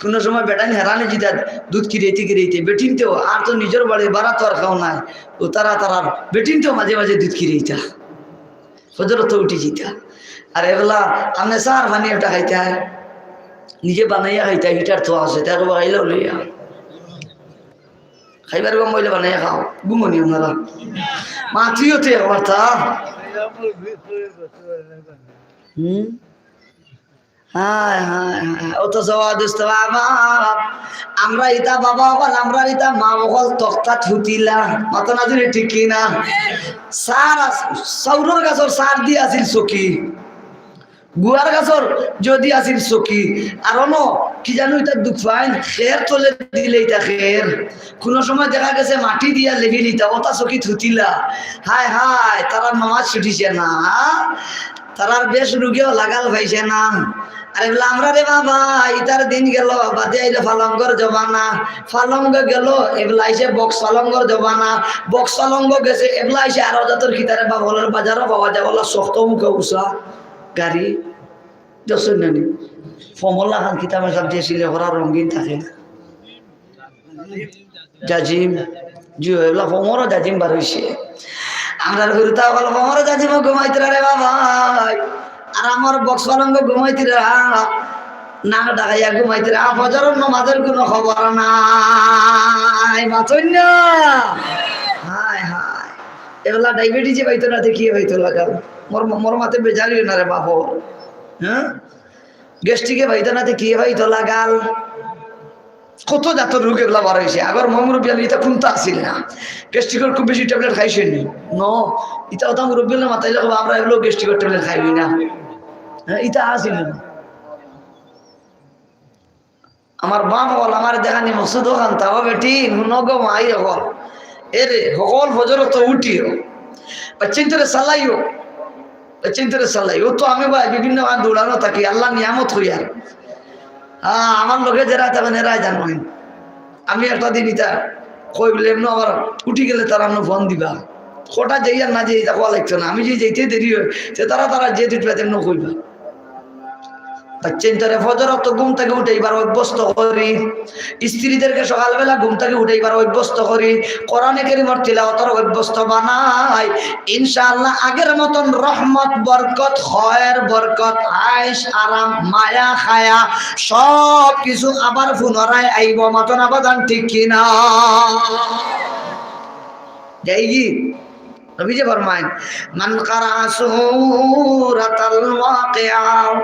কোনো সময় বেটাইন হেরানে জিতা দুধ কিরেইতে কিরেইতে, বেটিনতেও, আর তো নিজের বাড়ি বাড়া তো আর খাও নাই, ও তারা তারার বেটিনতেও মাঝে মাঝে দুধ কিরেইতা। ফজরত উঠি যিতা। আর এগুলা আপনি চার পানি একটা খাইতা, নিজে বানাইয়া খাইতা, হিটার তো আছে, তাকে বানাইলেও লইয়া। খাইবার গম বইলে বানাইয়া খাও, ঘুমনি আপনারা। মাতিও তো একবার তা। হুম? হায়, হায়, হায়। অথচ অদুষ্ট বাবা, আমরা ইতা বাবা অকল, আমরা ইতা মা অকল তক্তাত হুতিলা। মাতো না জুরে ঠিক কি না? সার আস-, সাউরর গাছর সার দি আছিল চকি। গুয়ার গাছর যদি আছিল চকি। আর অনো কি জানো ইতা দুখ পাইন? খের তলে দিলে ইতা খের। কোনো সময় দেখা গেছে মাটি দিয়া লেভিল ইতা, অতা চকিত হুতিলা। হায় হায়, তারা নমাজ ছুটিছে না। তারার বেশ রুগেও লাগাল পাইছে না। আর এবলা আমরা রে বাবা, ইতার দিন গেল, বাদে আইলো পালঙ্গর জমানা। পালঙ্গ গেল, এবলা আইছে বক্স পালঙ্গর জমানা। বক্স পালঙ্গ গেছে, এবলা আইছে আরো জাতর কিতারে বাবলর বাজারও পাওয়া যায়, বলা শক্ত মুখে উষা গাড়ি। দর্শন জানি। ফমলা খান কিতাবের সব যে সিলে করা রঙিন থাকে। জাজিম, জি, এগুলা ফমরও জাজিম বার হইছে। আমরা হুরুতা অকল ফমরও জাজিমও ঘুমাইতরা রে বাবা। আর আমার বক্স পালঙ্গ ঘুমাইতরা, না ডাকাইয়া ঘুমাইতরা, ফজরর নমাজের কোনো খবর নাই। মাতইন না। হায় হায়। এগুলা ডায়াবেটিসে পাইতো না, তে কি পাইতো লাগাল? মোর, মোর মাতে বেজারিও না রে বাবা। হ্যাঁ? গ্যাস্ট্রিকে পাইতো না, তে কি পাইতো লাগাল? কত জাতর রোগ এগুলা বার হইছে। আগর ময় মুরব্বী আলী ইতা কুন্তা আছিল না। গ্যাস্ট্রিকর খুব বেশি ট্যাবলেট খাইছে নি? ন। ইতা ওটা মুরব্বী আলী মাতাইলে কইবা, আমরা এগুলো গ্যাস্ট্রিকর ট্যাবলেট খাইবি না। হ্যাঁ, ইতা আছিল না। আমার বাপ অকল, আমার দেখানি মকসুদ অকল, তাও বেটি, হুনো গো মাই অকল। এরে, হকল ফজর তো উঠিও। বাচ্চাইন্তরে চালাইও। বাচ্চাইন্তরে চালাইও। তো আমি ভাই বিভিন্ন বার দৌড়ানো থাকি, আল্লাহ নিয়ামত হইয়ার। হ্যাঁ, আমার লগে যারা থাকইন এরাই জানইন। আমি একটা দিন ইতা কই বলে, এমন আবার উঠি গেলে তারা এমন ফোন দিবা। কটা যাই আর না যাই, ইতা কওয়া লাগতো না। আমি যে যাইতে দেরি হয়, সে তারা, তারা যে দুটো তেমন কইবা। বাচ্চাইন্তরে ফজর অক্ত ঘুম থাকি উঠাইবার অভ্যস্ত করি, স্ত্রীদেরকে সকালবেলা ঘুম থাকি উঠাইবার অভ্যস্ত করি, কোরআনে কারীমর তিলাওয়াতর অভ্যস্ত বানাই। ইনশাআল্লাহ আগের মতন রহমত, বরকত, খয়ের, বরকত, আয়েশ, আরাম, মায়া, খায়া সব কিছু আবার পুনরায় আইব। মাতন আবাদান ঠিক কি না? যাইগি? নবীজি ফরমাইন, "মান কারা সূরাতাল ওয়াকিআ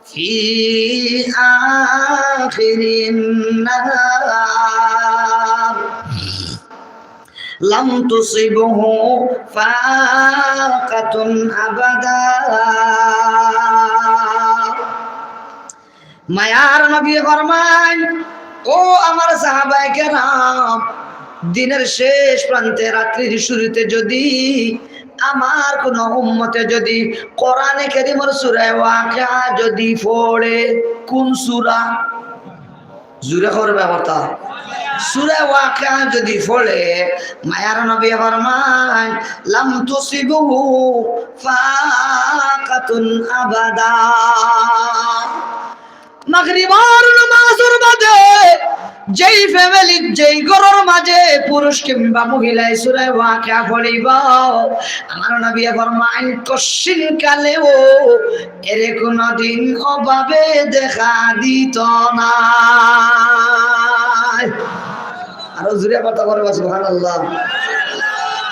ফি আখিরিন নাহার লাম তুসিবহু ফাকাতুন আবাদা।" মায়ার নবী ফরমাইন, "ও আমার সাহাবায়ে কেরাম, দিনের শেষ প্রান্তে রাত্রির শুরুতে যদি আমার কোন উম্মতে যদি কোরআনে কারীমর সূরা ওয়াকিয়া যদি পড়ে।" কোন সূরা? জোরে করবা কথা। সূরা ওয়াকিয়া যদি পড়ে, মায়ার নবী ফরমাইন, "লাম তুসিবহু ফাকাতুন আবাদা।" মাগরিবর নামাজর বাদে যেই family, যেই ঘরর মাঝে পুরুষ কিংবা মহিলায় সূরা ওয়াকিয়া পড়িব, আমার নবী ফরমাইন, কশিন কালেও এরে কোনদিন অভাবে দেখা দিত না। আরো জোরে কথা বলবা, সুবহানাল্লাহ।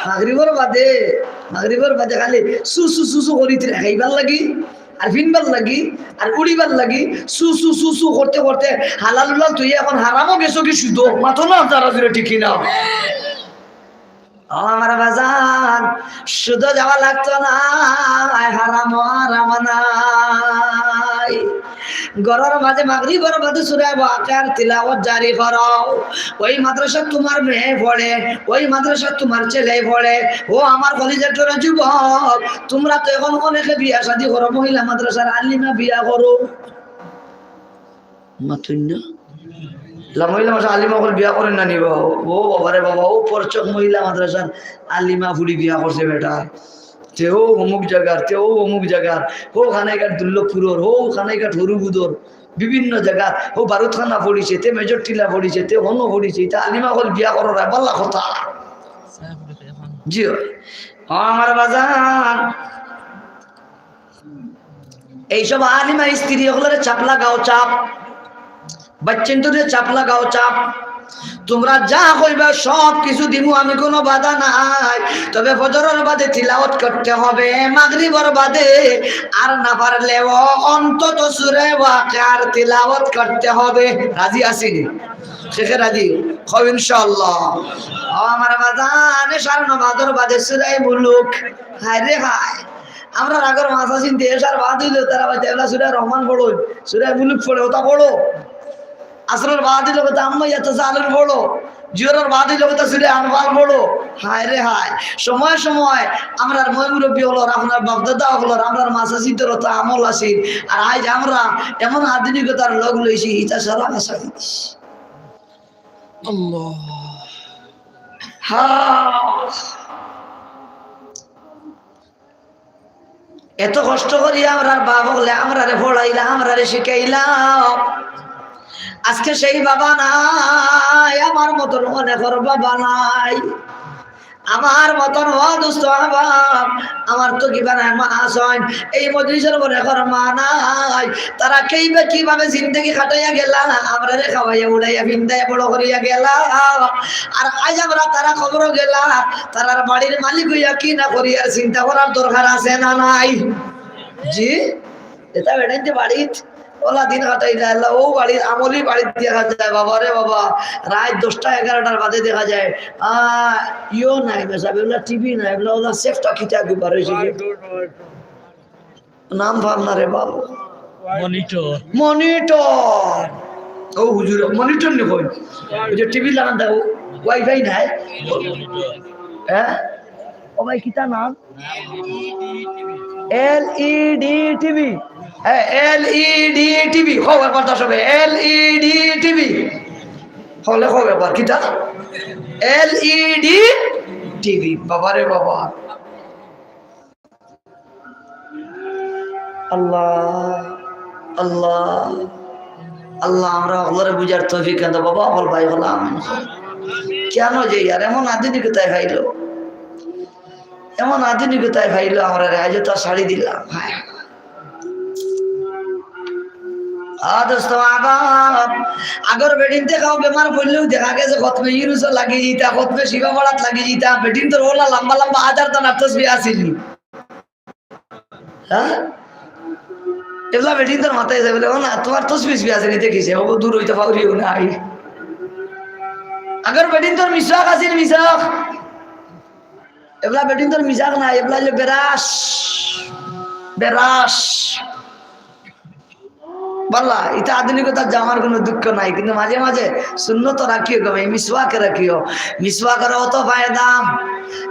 মাগরিবর বাদে, মাগরিবর বাদে খালি সু সু সু সু করিতে খাইবার লাগি, আর ফিনবার লাগি, আর উড়িবার লাগি, সু সু সু সু করতে করতে হালাল উলাল তুই এখন হারামও গেছো কি শুধু? মাতো না তারা জুড়ে, ঠিক কি না? ও আমার বাজান, শুধু যাওয়া লাগতো না, হারামও হারাম নাই। ঘরর মাঝে মাগরিবর বাদে সূরা ওয়াকিয়ার তিলাওয়াত জারি করো। ওই মাদ্রাসাত তোমার মেয়ে পড়ে, ওই মাদ্রাসাত তোমার ছেলে পড়ে। ও আমার কলিজার টুকরা যুবক, তোমরা তো এখন অনেকে বিয়া শাদী করো, মহিলা মাদ্রাসার আলিমা বিয়া করো। মাতুন না? লা মহিলা মাদ্রাসার আলিমা অকল বিয়া করেন না নি বাবা? ও বাবা রে বাবা, ও পরচক মহিলা মাদ্রাসার আলিমা ফুড়ি বিয়া করছে বেটা। তে ও অমুক জাগার, তে ও অমুক জাগার, ও খানাইঘাট দুর্লভপুরর, ও খানাইঘাট হরুগুদর, বিভিন্ন জাগার, ও বারুদখানা পড়িছে, তে মেজর টিলা পড়িছে, তে হনো পড়িছে, ইতা আলিমা অকল বিয়া কররা, বালা কথা। জি অয়। ও আমার বাজান, এইসব আলিমা স্ত্রী অকলরে চাপ লাগাও, চাপ। বাচ্চাইন্তরে চাপ লাগাও, চাপ। তোমরা যা কইবা সব কিছু দিমু আমি, কোনো বাধা নাই। তবে ফজরর বাদে তিলাওয়াত করতে হবে, মাগরিবর বাদে আর না পারলেও অন্তত সূরা ওয়াকিয়ার তিলাওয়াত করতে হবে। রাজি আছি নি? শেখে রাজি? কও ইনশাআল্লাহ। ও আমার বাজান, এশার নামাজর বাদে সূরা মুলুক। হায় রে হায়। আমরার আগর মাদ্রাসাইন্তে এশার বাদ অইলো, তারা বাদে এবলা সূরা রহমান পড়ো, সূরা মুলুক পড়ো, ওটা পড়ো। আসরর বাদ অইলো, কথা আম্মা ইয়াতাসাআলুন পড়ো। জোহরর বাদ অইলো, কথা সূরা আনফাল পড়ো। হায় রে হায়। সময় সময় আমরার ময় মুরব্বি অকলর, আপনার বাপ দাদা অকলর, আমরার মাদ্রাসাইন্তর তো আমল আছিল। আর আইজ আমরা এমন আধুনিকতার লগ লইছি, ইতা সারা ভাষা দিছি। আল্লাহ। হ্যাঁ। এত কষ্ট করি আমরার বাপ অকলে আমরারে পড়াইলা, আমরারে শিখাইলা। আজকে সেই বাবা নাই, আমার মতন অনেকর বাবা নাই। আমার মতন, ও দোস্ত, আমার, আমার তো কিবা নাই, মা আছইন, এই মজলিসর মনে কর মা নাই। তারা কেইবা কিভাবে জিন্দেগি কাটাইয়া গেলা, আমরারে খাওয়াইয়া উড়াইয়া ফিন্দাইয়া বড় করিয়া গেলা। আর আইজ আমরা তারা কবরো গেলা, তারার বাড়ির মালিক অইয়া কি না করি আর চিন্তা করার দরকার আছে না নাই? জি, এটা বেটাইতে বাড়িত ওলা দিন কাটাইলা, এলা ও বাড়ির আমলি বাড়িত দেখা যায়, বাবা রে বাবা, রাইত দশটা এগারোটার বাদে দেখা যায়, আহ, ইয়ো নাই, মেসাব, এগুলা টিভি নাই, এগুলা ওলা সেফটা কিতা একবার হয়েছে যে নাম পার না রে বাবা। মনিটর। মনিটর। ও হুজুর, মনিটর নি কই? ওই যে টিভি লাগান দেয়, ওয়াইফাই নাই। হ্যাঁ? ও ভাই, কিতা নাম? LED TV. হ্যাঁ, এলইডি টিভি। কও একবার দশ হবে। LED TV. হলে কও একবার, কিতা? LED TV. বাবা রে বাবা। আল্লাহ। আল্লাহ, আল্লাহ, আমরা হকলরে বুঝার তৌফিক দেও বাবা, হকল ভাই হকল আমিন। কেন যে ইয়ার এমন আধুনিকতায় পাইলো, এমন আধুনিকতায় পাইলো, আমরা রে আইজ তো ছাড়ি দিলাম। হায়। আ দোস্ত, আবার আগর বেটিন্তে কেউ বেমার পড়লেও দেখা গেছে খতমে ইউনুসও লাগি যিতা, খতমে শিফা পড়াত লাগি যিতা। বেটিন্তর অলা লম্বা লম্বা হাজার দানার তসবি আছিল নি? হ্যাঁ? এবলা বেটিন্তর মাথায় যায় বলে, "ও না, তোমার তসবি ইসবি আছে নি দেখিছে, ও দূর অইতে পাউরিও না আই।" আগর বেটিন্তর মিসওয়াক আছিল, মিসওয়াক। এবলা বেটিন্তর মিসওয়াক নাই, এবলা অইলো বেরাস, বেরাস। বালা, ইতা আধুনিকতার যে আমার কোনো দুঃখ নাই, কিন্তু মাঝে মাঝে সুন্নত রাখিও গো, এই মিসওয়াক রাখিও। মিসওয়াকর অত ফায়দা,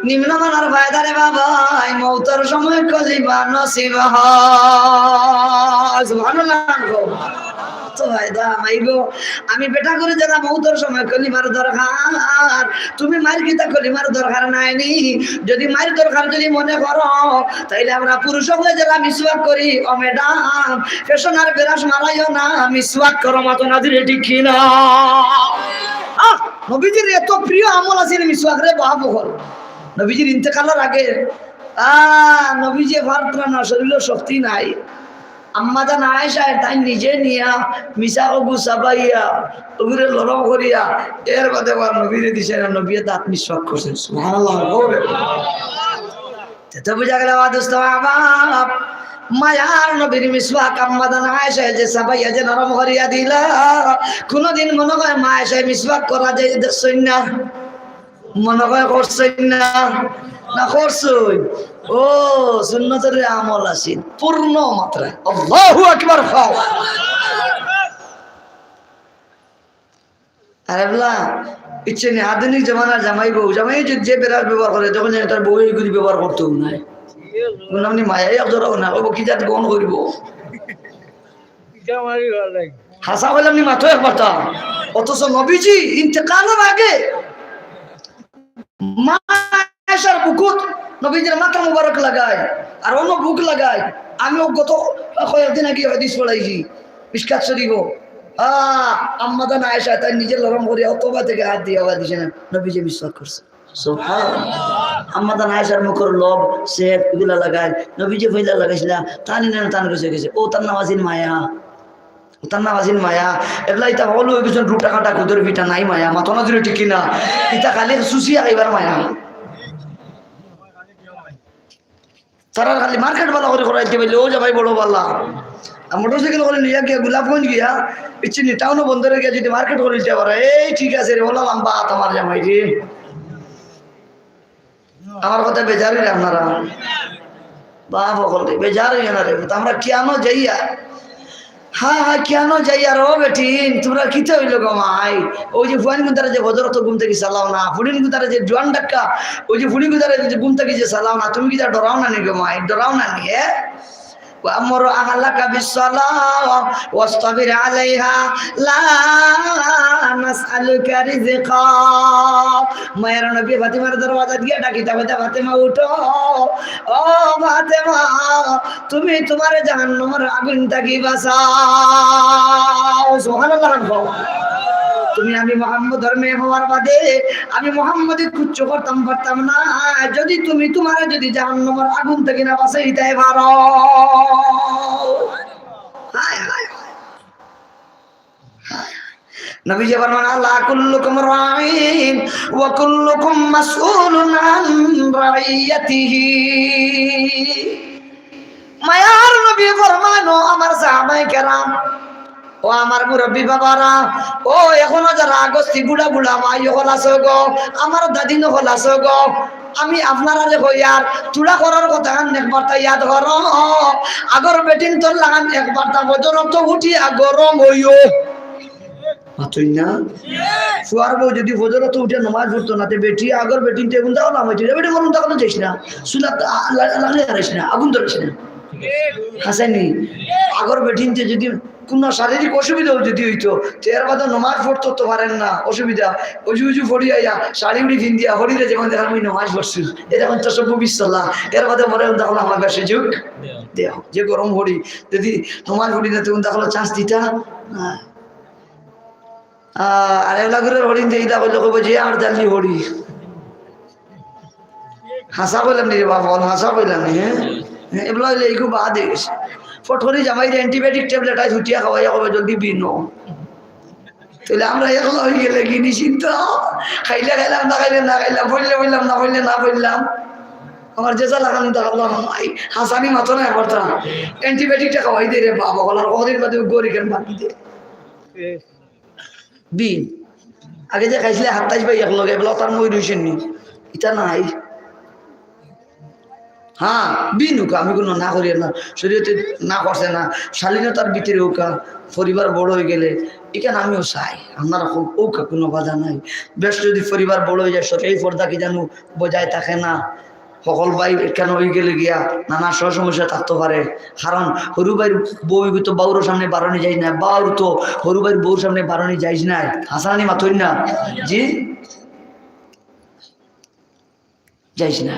নিম্ন মানর ফায়দা রে বাবা, এই মৌতর সময় কলিমা নসিব হয়। সুবহানাল্লাহ। অত ফায়দা, মাই গো, আমি বেটা করি যারা মৌতর সময় কলিমার দরকার, তুমি মাইর কিতা কলিমার দরকার নাই নি? যদি মাইর দরকার যদি মনে করো, তাইলে আমরা পুরুষ হয়ে যারা মিসওয়াক করি, ও ম্যাডাম, ফেশন আর বেরাস মারাইও না, মিসওয়াক করো, মাতো না দিলে ঠিক কি না? আহ, নবীজির এত প্রিয় আমল আছিল মিসওয়াক রে বাপ হকল। নবীজির ইন্তেকালের আগে, আহ, নবীজি পারতরা না, শরীরও শক্তি নাই। আম্মাজান আয়েশায় তাইন নিজে নিয়া মিসওয়াক অগু চাবাইয়া, অগুরে লরম করিয়া, এর বাদে আবার নবীরে দিছে না, নবীয়ে দাঁত মিসওয়াক করছেন। সুবহানাল্লাহ। তে তো বুঝা গেল, আ দোস্ত, আবার মায়ার নবীর মিসওয়াক আম্মাজান আয়েশায় যে চাবাইয়া যে নরম করিয়া দিলা, কোনোদিন মনে হয় মা আয়েশায় মিসওয়াক করা যায় দেখছইন না? মনে হয় করছইন না? না করছইন? ও, সুন্নতর আমল আছিল পূর্ণ মাত্রায়। আল্লাহু আকবার। খাও। আর এবলা ইচ্ছে নেই, আধুনিক জমানার জামাই বউ, জামাই যে, যে বেরাস ব্যবহার করে, তখন যেন তার বউ এইগুলি ব্যবহার করতেও নাই। বললাম, "নি মায়া এক জোড়াও না, ও কি জাত গ্রহণ করিব?" হাসা বললাম, "নি মাত্র একবার তা।" অথচ নবীজি ইন্তেকালের আগে মা আয়েশার বুকুত নবীজির মাথা মুবারক লাগায়, আর অন্য বুক লাগায়। আমিও গত কয়েকদিন আগে হাদিস পড়াইছি, মিশকাত শরীফ। আহ, আম্মাদান আয়েশা তাই নিজে লরম করে অতবা থেকে হাত দিয়ে আবার দিছে না, নবীজি মিসওয়াক করছে। সুবহানাল্লাহ। আম্মাদান আয়েশার মুখর লব, সেফ, এগুলা লাগায়, নবীজি ফইলা লাগাইছিলা, তানি না তান গেছে গেছে। ও তার নাম আছিল মায়া। তার নাম আছিল মায়া। এবলা ইতা হলো ওই কিছু রুটা কাটা কুদর পিঠা নাই মায়া, মাথা না জুড়ে ঠিক কিনা? ইতা খালি সুসিয়া খাইবার মায়া। তারা খালি মার্কেট বালা করে করাইতে পারলে, ও জামাই বড় বালা। আর মোটরসাইকেল করে নিয়ে গিয়া গোলাপগঞ্জ গিয়া, ইচ্ছিনি টাউনও বন্দরে গিয়া যদি মার্কেট করে দিতে পারে, এই ঠিক আছে রে, ওলা লম্বা হাত আমার জামাই রে। আমার কথা বেজার হইলে আপনারা, বাপ হকল রে, বেজার হইয়া না রে, তো আমরা কেন যাইয়া? হ্যাঁ, হ্যাঁ, কেন যাইয়া রে বেটিন? তোমরা কিতা হইল গো মাই? ওই যে ফুয়ান গুতারে যে বজরত ঘুম থেকে চালাও না, ফুড়িন গুতারে যে জোয়ান ডাক্কা, ওই যে ফুড়িন গুতারে যে ঘুম থেকে যে চালাও না, তুমি কিতা ডরাও না নি গো মাই? ডরাও না নি, এ? وأمر أهلك بالصلاة واصطبر عليها لا نسألك رزقا। মায়ার নবী ফাতিমার দরওয়াজা দিয়া ডাকিতা কইতা, "ফাতেমা, উঠো, ও ফাতেমা, তুমি তোমার জাহান্নামের আগুন থাকি বাঁচাও।" সুবহানাল্লাহ। তুমি আমি মোহাম্মদর মেয়ে হওয়ার বাদে আমি মোহাম্মদে কিচ্ছু করতাম পারতাম না, যদি তুমি তোমারে যদি জাহান্নামের আগুন থাকি না বাঁচাইতে পারো। হায়, হায়, হায়। নবীজি ফরমান, "আলা কুল্লুকুম রাইন ওয়া কুল্লুকুম মাসউলুন আন রাইয়াতিহি।" মায়ার নবী ফরমান, ও আমার সাহাবায়ে কেরাম, ও আমার মুরব্বী বাবারা, ও এখনো যারা আগস্তি বুড়া বুড়া মাই হকল আছো গো, আমার দাদিন হকল আছো গো, আমি আপনারারে কইয়ার, তুড়া করার কথা খান একবার তা ইয়াদ করো। আগর বেটিন তোর লাগান একবার তা বজরত উঠিয়া গরম অইও। মাতই না? ফুয়ার বউ যদি বজরত উঠিয়া নমাজ পড়তো না, তে বেটি আগর বেটিন তে গুন্দা হলো আমার, বেটি মরুন তখন যাইস না। চুলা লাগলে হারাইস না, আগুন ধরিস না। হাছানি? আগর বেটিন্তে যুদি কুনু শারীরিক অসুবিধাও যুদি অইতো, তে এর বাদে নমাজ পড়তো তো পারের না, অসুবিধা। অজু উজু পড়ি আইয়া, শাড়ি উড়ি পিন্দিয়া, হরিরে যেমন দেখার মুই নমাজ পড়ছি, এরকম তো সব বিশ্বলা। এর বাদে মরে অখন দেখলাম আমার সুযোগ দেও। যে গরম হরি, যুদি নমাজ পড়ি না, তখন দেখলো chance দিতা না। আহ, আর এগুলা করে হরিণ দিয়ে ইটা করলে কইবো যে আর জানলি হরি। হাছা কইলাম নি রে বাবা, বল, হাছা কইলাম নি, হ্যাঁ? হ্যাঁ, এগুলা হইলে এইগু বাদ হয়ে গেছে। ফট করি জামাইরে antibiotic tablet আইজ হুটিয়া খাওয়াইয়া কইবো, "জলদি বিনো।" তাহলে আমরা একলা হয়ে গেলে কি নিশ্চিন্ত? খাইলে খাইলাম, না খাইলে না খাইলাম, পড়লে পড়লাম, না পড়লে না পড়লাম। আমার যে জ্বালা খান তা আল্লাহ, হাছানি মাতো না একবার তা। Antibiotic টা খাওয়াই দে রে বাবা, বলার কদিন বাদে গরি কেন বাকি দে। বিন। আগে যে খাইছিলে সাতাইশ ভাই একলগে, এগুলা তার মই রইছেন নি? ইটা নাই। হ্যাঁ, বিন উকা, আমি কুনু না করি না। শরীয়তে না করছে না। শালীনতার ভিতরে উকা, পরিবার বড় হয়ে গেলে, এখানে আমিও চাই। আপনারা খুব উকা, কুনু বাধা নাই। বেশ, যুদি পরিবার বড় হয়ে যায়, সরকারি পর্দা কি জানো বজায় থাকে না। হকল ভাই এখানে হয়ে গেলে গিয়া নানা সহ সমস্যা থাকতে পারে। কারণ হরু ভাইর বউ তো বাউর সামনে বারনি যায় না, বাউর তো হরু ভাইর বউর সামনে বারনি যাইজ না। হাছানি মাতইন না? জি, যাইজ না।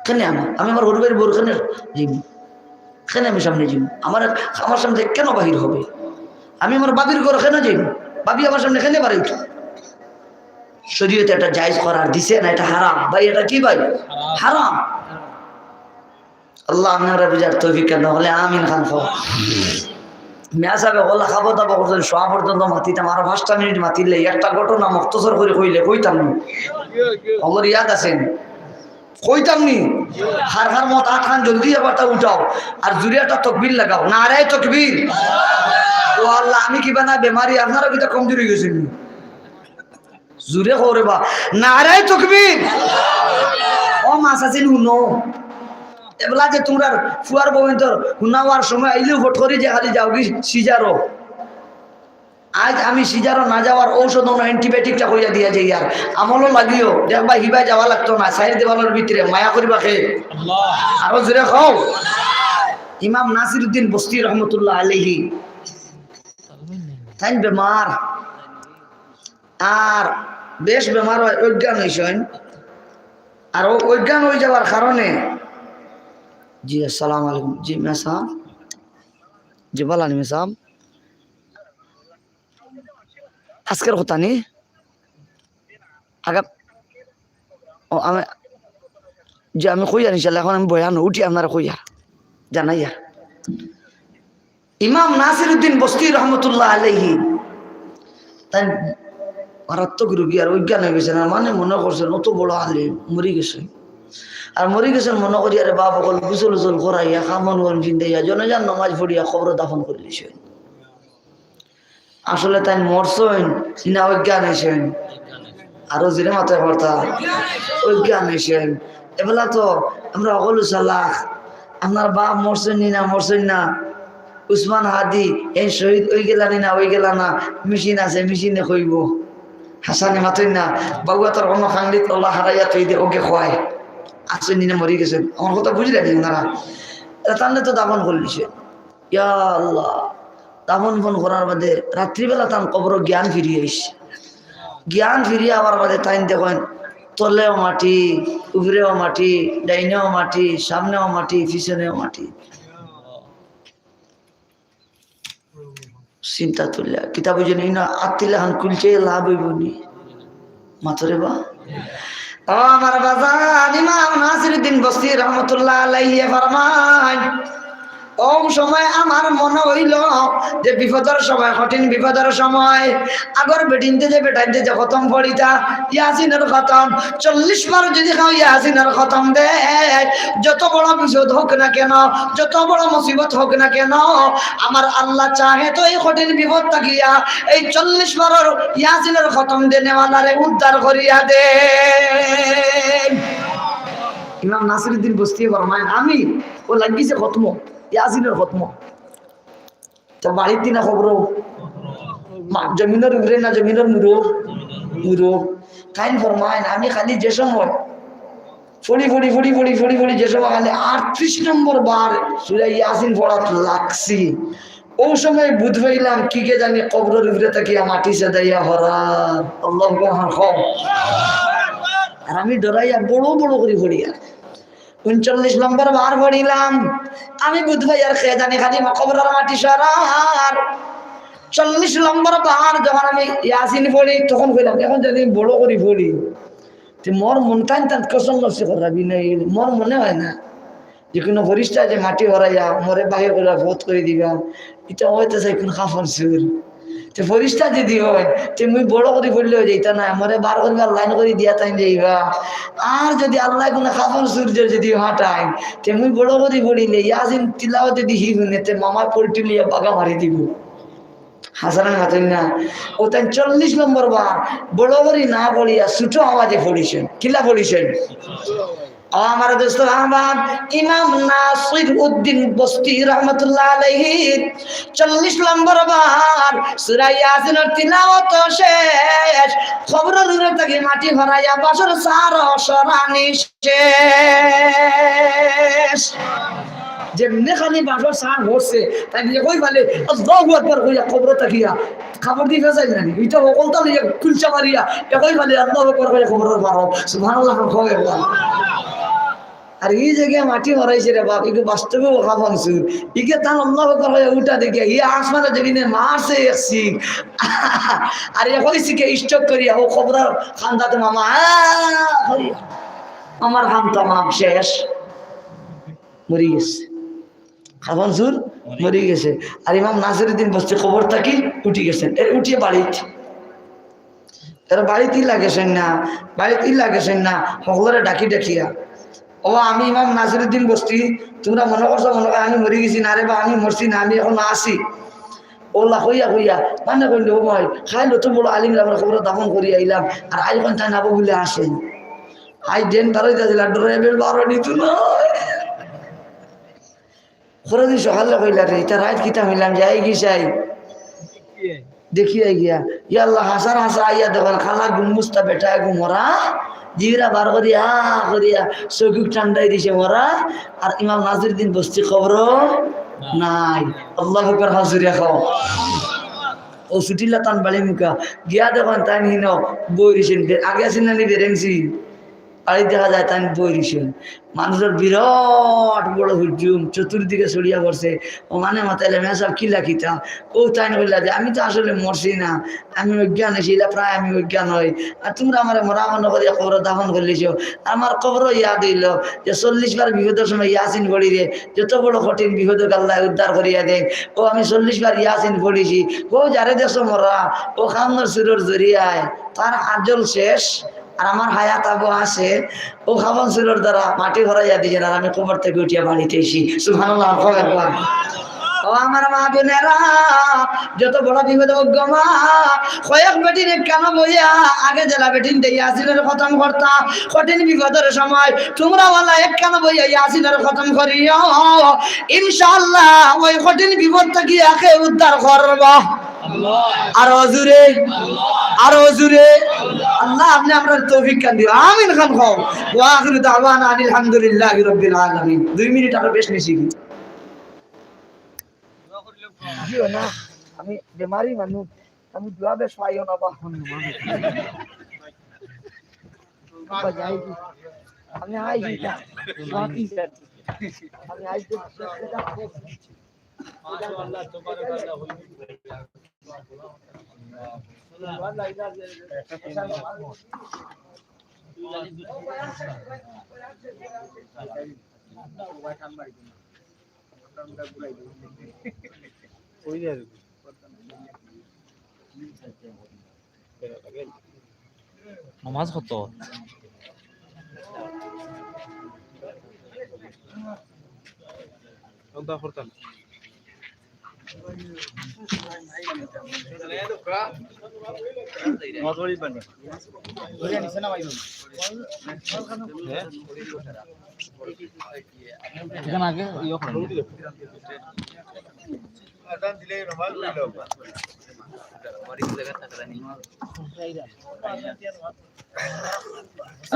কেনে আমার, আমি আমার হরু ভাইর বউর কেনে যাইমু? কেনে আমি সামনে যাইমু? আমার, আমার সামনে কেন বাহির হবে? আমি আমার ভাবির ঘর কেনে যাইমু? ভাবি আমার সামনে কেনে বাড়াইতো? শরীয়তে এটা জায়েজ করার দিছে না, এটা হারাম। ভাই, এটা কি ভাই? হারাম। আল্লাহ আপনারা বুঝার তৌফিক কেন হলে আমিন খান খাও। মিয়া সাহেব ওলা খাবো দাবো করছেন, শোয়া পর্যন্ত মাতিতাম, আরো পাঁচটা মিনিট মাতিলে একটা ঘটনা মুক্তসর করে কইলে কইতাম নি। ওগুলোর ইয়াদ আছেন? কইতাম নি? হার হার মত আট খান জলদি এবারটা উঠাও, আর জুরে একটা তকবির লাগাও, নারায়ে তকবির। ও আল্লাহ, আমি কিবা না বেমারি, আপনারা কিতা কমজোরি গেছেন নি? জুরে কও রে বা, নারায়ে তকবির। ও মা চাচিন হুনো, এবলা যে তুমরার ফুয়ার বউন্তর হুনাওয়ার সময় আইলেও ফট করি যে খালি যাওগি সিজারো। আইজ আমি সিজারো না যাওয়ার ঔষধ অনো antibiotic টা কইয়া দিয়া যাইয়ার, আমলও লাগিও, দেখবা হিবায় যাওয়া লাগতো না, সাইড দেওয়ালর ভিতরে মায়া করিবা কে? আল্লাহ। আরো জুরে কও। ইমাম নাসিরউদ্দিন বস্তি রহমতুল্লাহ আলাইহি, তাইন বেমার, আর বেশ বেমার অয়, অজ্ঞান অইছইন। আর ও অজ্ঞান অই যাওয়ার কারণে, জি, আসসালামু আলাইকুম। জি, মেসাম। জি, বালা নি মেসাম। আজকের কথা নি? আগা-, ও, আমি, জি, আমি কইয়ার ইনশাল্লাহ, এখন আমি বয়ান উঠি আপনারে কইয়ার, জানাইয়ার। ইমাম নাসিরউদ্দিন বস্তি রহমতুল্লাহ আলাইহি, তাইন মারাত্মক রোগী আর অজ্ঞান অই গেছইন, আর মানে মনে করছইন অত বড় আলিম মরি গেছইন। আর মরি গেছইন মনে করি, আরে বাপ অকল গোসল উসল করাইয়া, কাফন উফন পিন্দাইয়া, জনাজার নমাজ পড়িয়া কবরো দাফন করি দিছইন। আসলে তাইন মরছইন না অজ্ঞান অইছইন? আরো জুরে মাতইন পারতা, অজ্ঞান অইছইন। এবলা তো আমরা অকলউ চালাক। আপনার বাপ মরছইন নি না মরছইন না? উসমান হাদি, এইন শহীদ অই গেলা নি না অই গেলা না? মেশিন আছে, মেশিনে কইবো। হাছানি মাতইন না, বাউয়া তোর কোনো খাংলিত আল্লাহ হারাইয়া থই দে, ওকে কয়। আছইন নি না মরি গেছইন? আমার কথা বুঝলা নি আপনারা? এরা তানরে তো দাফন করি দিছে। ইয়া আল্লাহ, দাফন উফন করার বাদে রাত্রিবেলা তান কবরো জ্ঞান ফিরি আইছে। জ্ঞান ফিরি আওয়ার বাদে তাইন দেখইন তলেও মাটি, উপরেও মাটি, ডাইনেও মাটি, সামনেও মাটি, পিছনেও মাটি। চিন্তা তুলিয়া কিতা বুঝইন, ইনো আত্তিলা খান খুলছে, লাভ অইবো নি? মাতরে বা। ও আমার বাজান, ইমাম নাসিরউদ্দিন বস্তি রহমতুল্লাহ আলাইহি ফরমাইন, ও সময় আমার মনে অইলো যে বিপদর সময়, কঠিন বিপদর সময়, আগর বেটিন্তে যে বেটাইন্তে যে খতম পড়িতা, ইয়াসিনর খতম, চল্লিশ বার যুদি কেউ ইয়াসিনর খতম দেয়, যত বড় বিপদ হোক না কেন, যত বড় মুসিবত হোক না কেন, আমার আল্লাহ চাহে তো এই কঠিন বিপদ থাকিয়া এই চল্লিশ বারর ইয়াসিনর খতম দেনেওয়ালারে উদ্ধার করিয়া দে। ইমাম নাসিরউদ্দিন বস্তি ফরমাইন, আমি ও লাগিছে খতম, ইয়াসিনর খতম। তো বাড়ির দিনা খবরও মা-, জমিনর উপরে না জমিনর মুরো, মুরো। তাইন ফরমাইন, আমি খালি যে সময় পড়ি পড়ি পড়ি পড়ি পড়ি পড়ি যে সময় খালি আটত্রিশ নম্বর বার সূরা ইয়াসিন পড়াত লাগছি, অউ সময় বুঝ পাইলাম কিগে জানি কবরর উপরে থাকিয়া মাটি ছেদাইয়া পড়ার। আল্লাহু আকবার, কও। আর আমি ডরাইয়া বড় বড় করি পড়িয়ার। ঊনচল্লিশ নম্বর বার পড়িলাম, আমি বুঝ পাইয়ার কে জানি খালি কবরর মাটি সরার। চল্লিশ নম্বর বার যখন আমি ইয়াসিন পড়ি, তখন কইলাম, এখন যদি আমি বড় করি পড়ি, তে মোর মন তাইন তান কসম নফসি করাবি নাই, মোর মনে হয় না যে কোনো ফিরিস্তা যে মাটি হরাইয়া মোরে বাহির করিয়া ফত করি দিবা, ইটা হয়তো চাই কোন কাফন চুর। তে ফিরিস্তা যদি হয়, তে মুই বড় করি পড়লে অই যাইতা না, মোরে বার করিবার লাইন করি দিয়া তাইন যাইবা। আর যদি আল্লায় কোনো কাফন চুর যদি হাটায়, তে মুই বড় করি পড়িলে ইয়াসিন তিলাওয়াত যদি হি হুনে, তে মামায় পল্টি লইয়া বাগা মারি দিব। হাসান মাতুন না। অউ তাইন চল্লিশ নম্বর বার বড় করি না পড়িয়া ছোট আওয়াজে পড়িছইন। কিলা পড়িছইন? ও আমার দোস্ত আহবাব, ইমাম নাসির উদ্দিন বস্তি রহমতুল্লাহ আলাইহির চল্লিশ নম্বর বার সূরা ইয়াসিনর তিলাওয়াত শেষ, কবরর উপরে থাকি মাটি হরাইয়া বাঁশর ছাড় সরানি শেষ। যেমনে খালি বাঁশর ছাড় হরছে, তাইন একই ফালে আল্লাহু আকবার কইয়া কবর থাকিয়া কাপড় দি ফেছাইল নানি, ইটা হকলতা লইয়া কুলচা মারিয়া একই ফালে আল্লাহু আকবার কইয়া কবরর বারো। সুবহানাল্লাহ, কও একবার। আর ই যে গিয়া মাটি হরাইছে রে বাপ, ইগু বাস্তবে কাফন চুর। ইগে তান আল্লাহু আকবার কইয়া উঠা দেখিয়া ই আসমানে জমিনে মারছে এক শিক। আর একই শিকে stroke করিয়া অউ কবরর কান্দাত মামা, আ, করিয়া। আমার কাম তামাম শেষ। মরি গেছে। কাফন চুর মরি গেছে। আর ইমাম নাসিরুদ্দিন বস্তি কবর থাকি উঠি গেছইন। এর উঠিয়া বাড়িত, এর বাড়িত ইলা গেছইন না, বাড়িত ইলা গেছইন না, হকলরে ডাকি ডাকিয়া, "ও আমি ইমাম নাসিরুদ্দিন বস্তি, তুমরা মনো করছো মনো কয় আমি মরি গেছি, না রে বা আমি মরছি না, আমি এখনো আছি।" অলা কইয়া কইয়া, মানে কইল, "ও ভাই, কাইল অত বড় আলিমরে আমরা কবরো দাফন করি আইলাম, আর আইজ কইন তাইন আবো বুলে আসইন।" আইজ যেন বারইতা ছিল, ডরে বেশ বারো নিত না। পরদিন সকালে কইলা রে, "ইতা রাইত কিতা অইলাম, যাই কি চাই?" দেখি আই গিয়া, ইয়া আল্লাহ, হাছার হাছা আইয়া দেখইন, কালা গুমুস্তা বেটা এগু মরা, জিবরা বার করিয়া, করিয়া, চউখ ঠান্ডাই দিছে মরা, আর ইমাম নাসিরুদ্দিন বস্তি কবরো নাই। আল্লাহু আকবার, হাজুরিয়া খাও। অউ ছুটিলা তান বাড়ি মুখা, গিয়া দেখইন তাইন হিনো বই রইছইন, বে-, আগে আছইন না নি বেরেংসি? বাড়িত দেখা যায় তাইন বই রইছইন। মানুষর বিরাট বড় হুজুম চতুর্দিকে ছড়িয়া পড়ছে। অউ মানে মাতাইলে, "মেসাব কিলা কিতা?" অউ তাইন কইলা যে, "আমি তো আসলে মরছি না, আমি অজ্ঞান অইছি, ইলা প্রায় আমি অজ্ঞান অই। আর তুমরা আমারে মরা মনো করিয়া কবরো দাফন করিলিছো। আমার কবরো ইয়াদ অইলো যে চল্লিশ বার বিপদর সময় ইয়াসিন পড়িলে যত বড় কঠিন বিপদ অউক আল্লায় উদ্ধার করিয়া দেইন। অউ আমি চল্লিশ বার ইয়াসিন পড়িছি। অউ যারে দেখছো মরা, অউ কাফন চুরর জরিয়ায় তার আজল শেষ।" আর আমার হায়াত আবো আছে, অউ কাফন চুরর দ্বারা মাটি হরাইয়া দিছইন, আর আমি কবর থাকি উঠিয়া বাড়িত আইছি। সুবহানাল্লাহ, কও একবার। ও আমার মা বোনেরা, যত বড় বিপদ অউক গো মা, কয়েক বেটিন একখানো বইয়া, আগে যেলা বেটিনতে ইয়াসিনর খতম করতা, কঠিন বিপদর সময় তুমরা অলা একখানো বইয়া ইয়াসিনর খতম করিও, ইনশাআল্লাহ অউ কঠিন বিপদ থাকি একে উদ্ধার করবা। আরো জুরে, আরো জুরে। আল্লাহ, আপনে আমরারে তৌফিক খান দিও। আমিন খান কও। ওয়া আখিরু দাওয়ানা আনিল হামদুলিল্লাহি রাব্বিল আলামিন। দুই মিনিট আরো বেশ নিছি। জি না, আমি বেমারি মানুষ, আমি দোয়া বেশ পাইও না বা। আমি আই, আমি আই। নামাজ কত?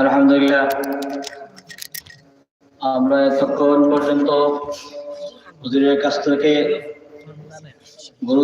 আলহামদুলিল্লাহ। আমরা এতক্ষণ পর্যন্ত হুজুরের কাছ থেকে গুরুত্ব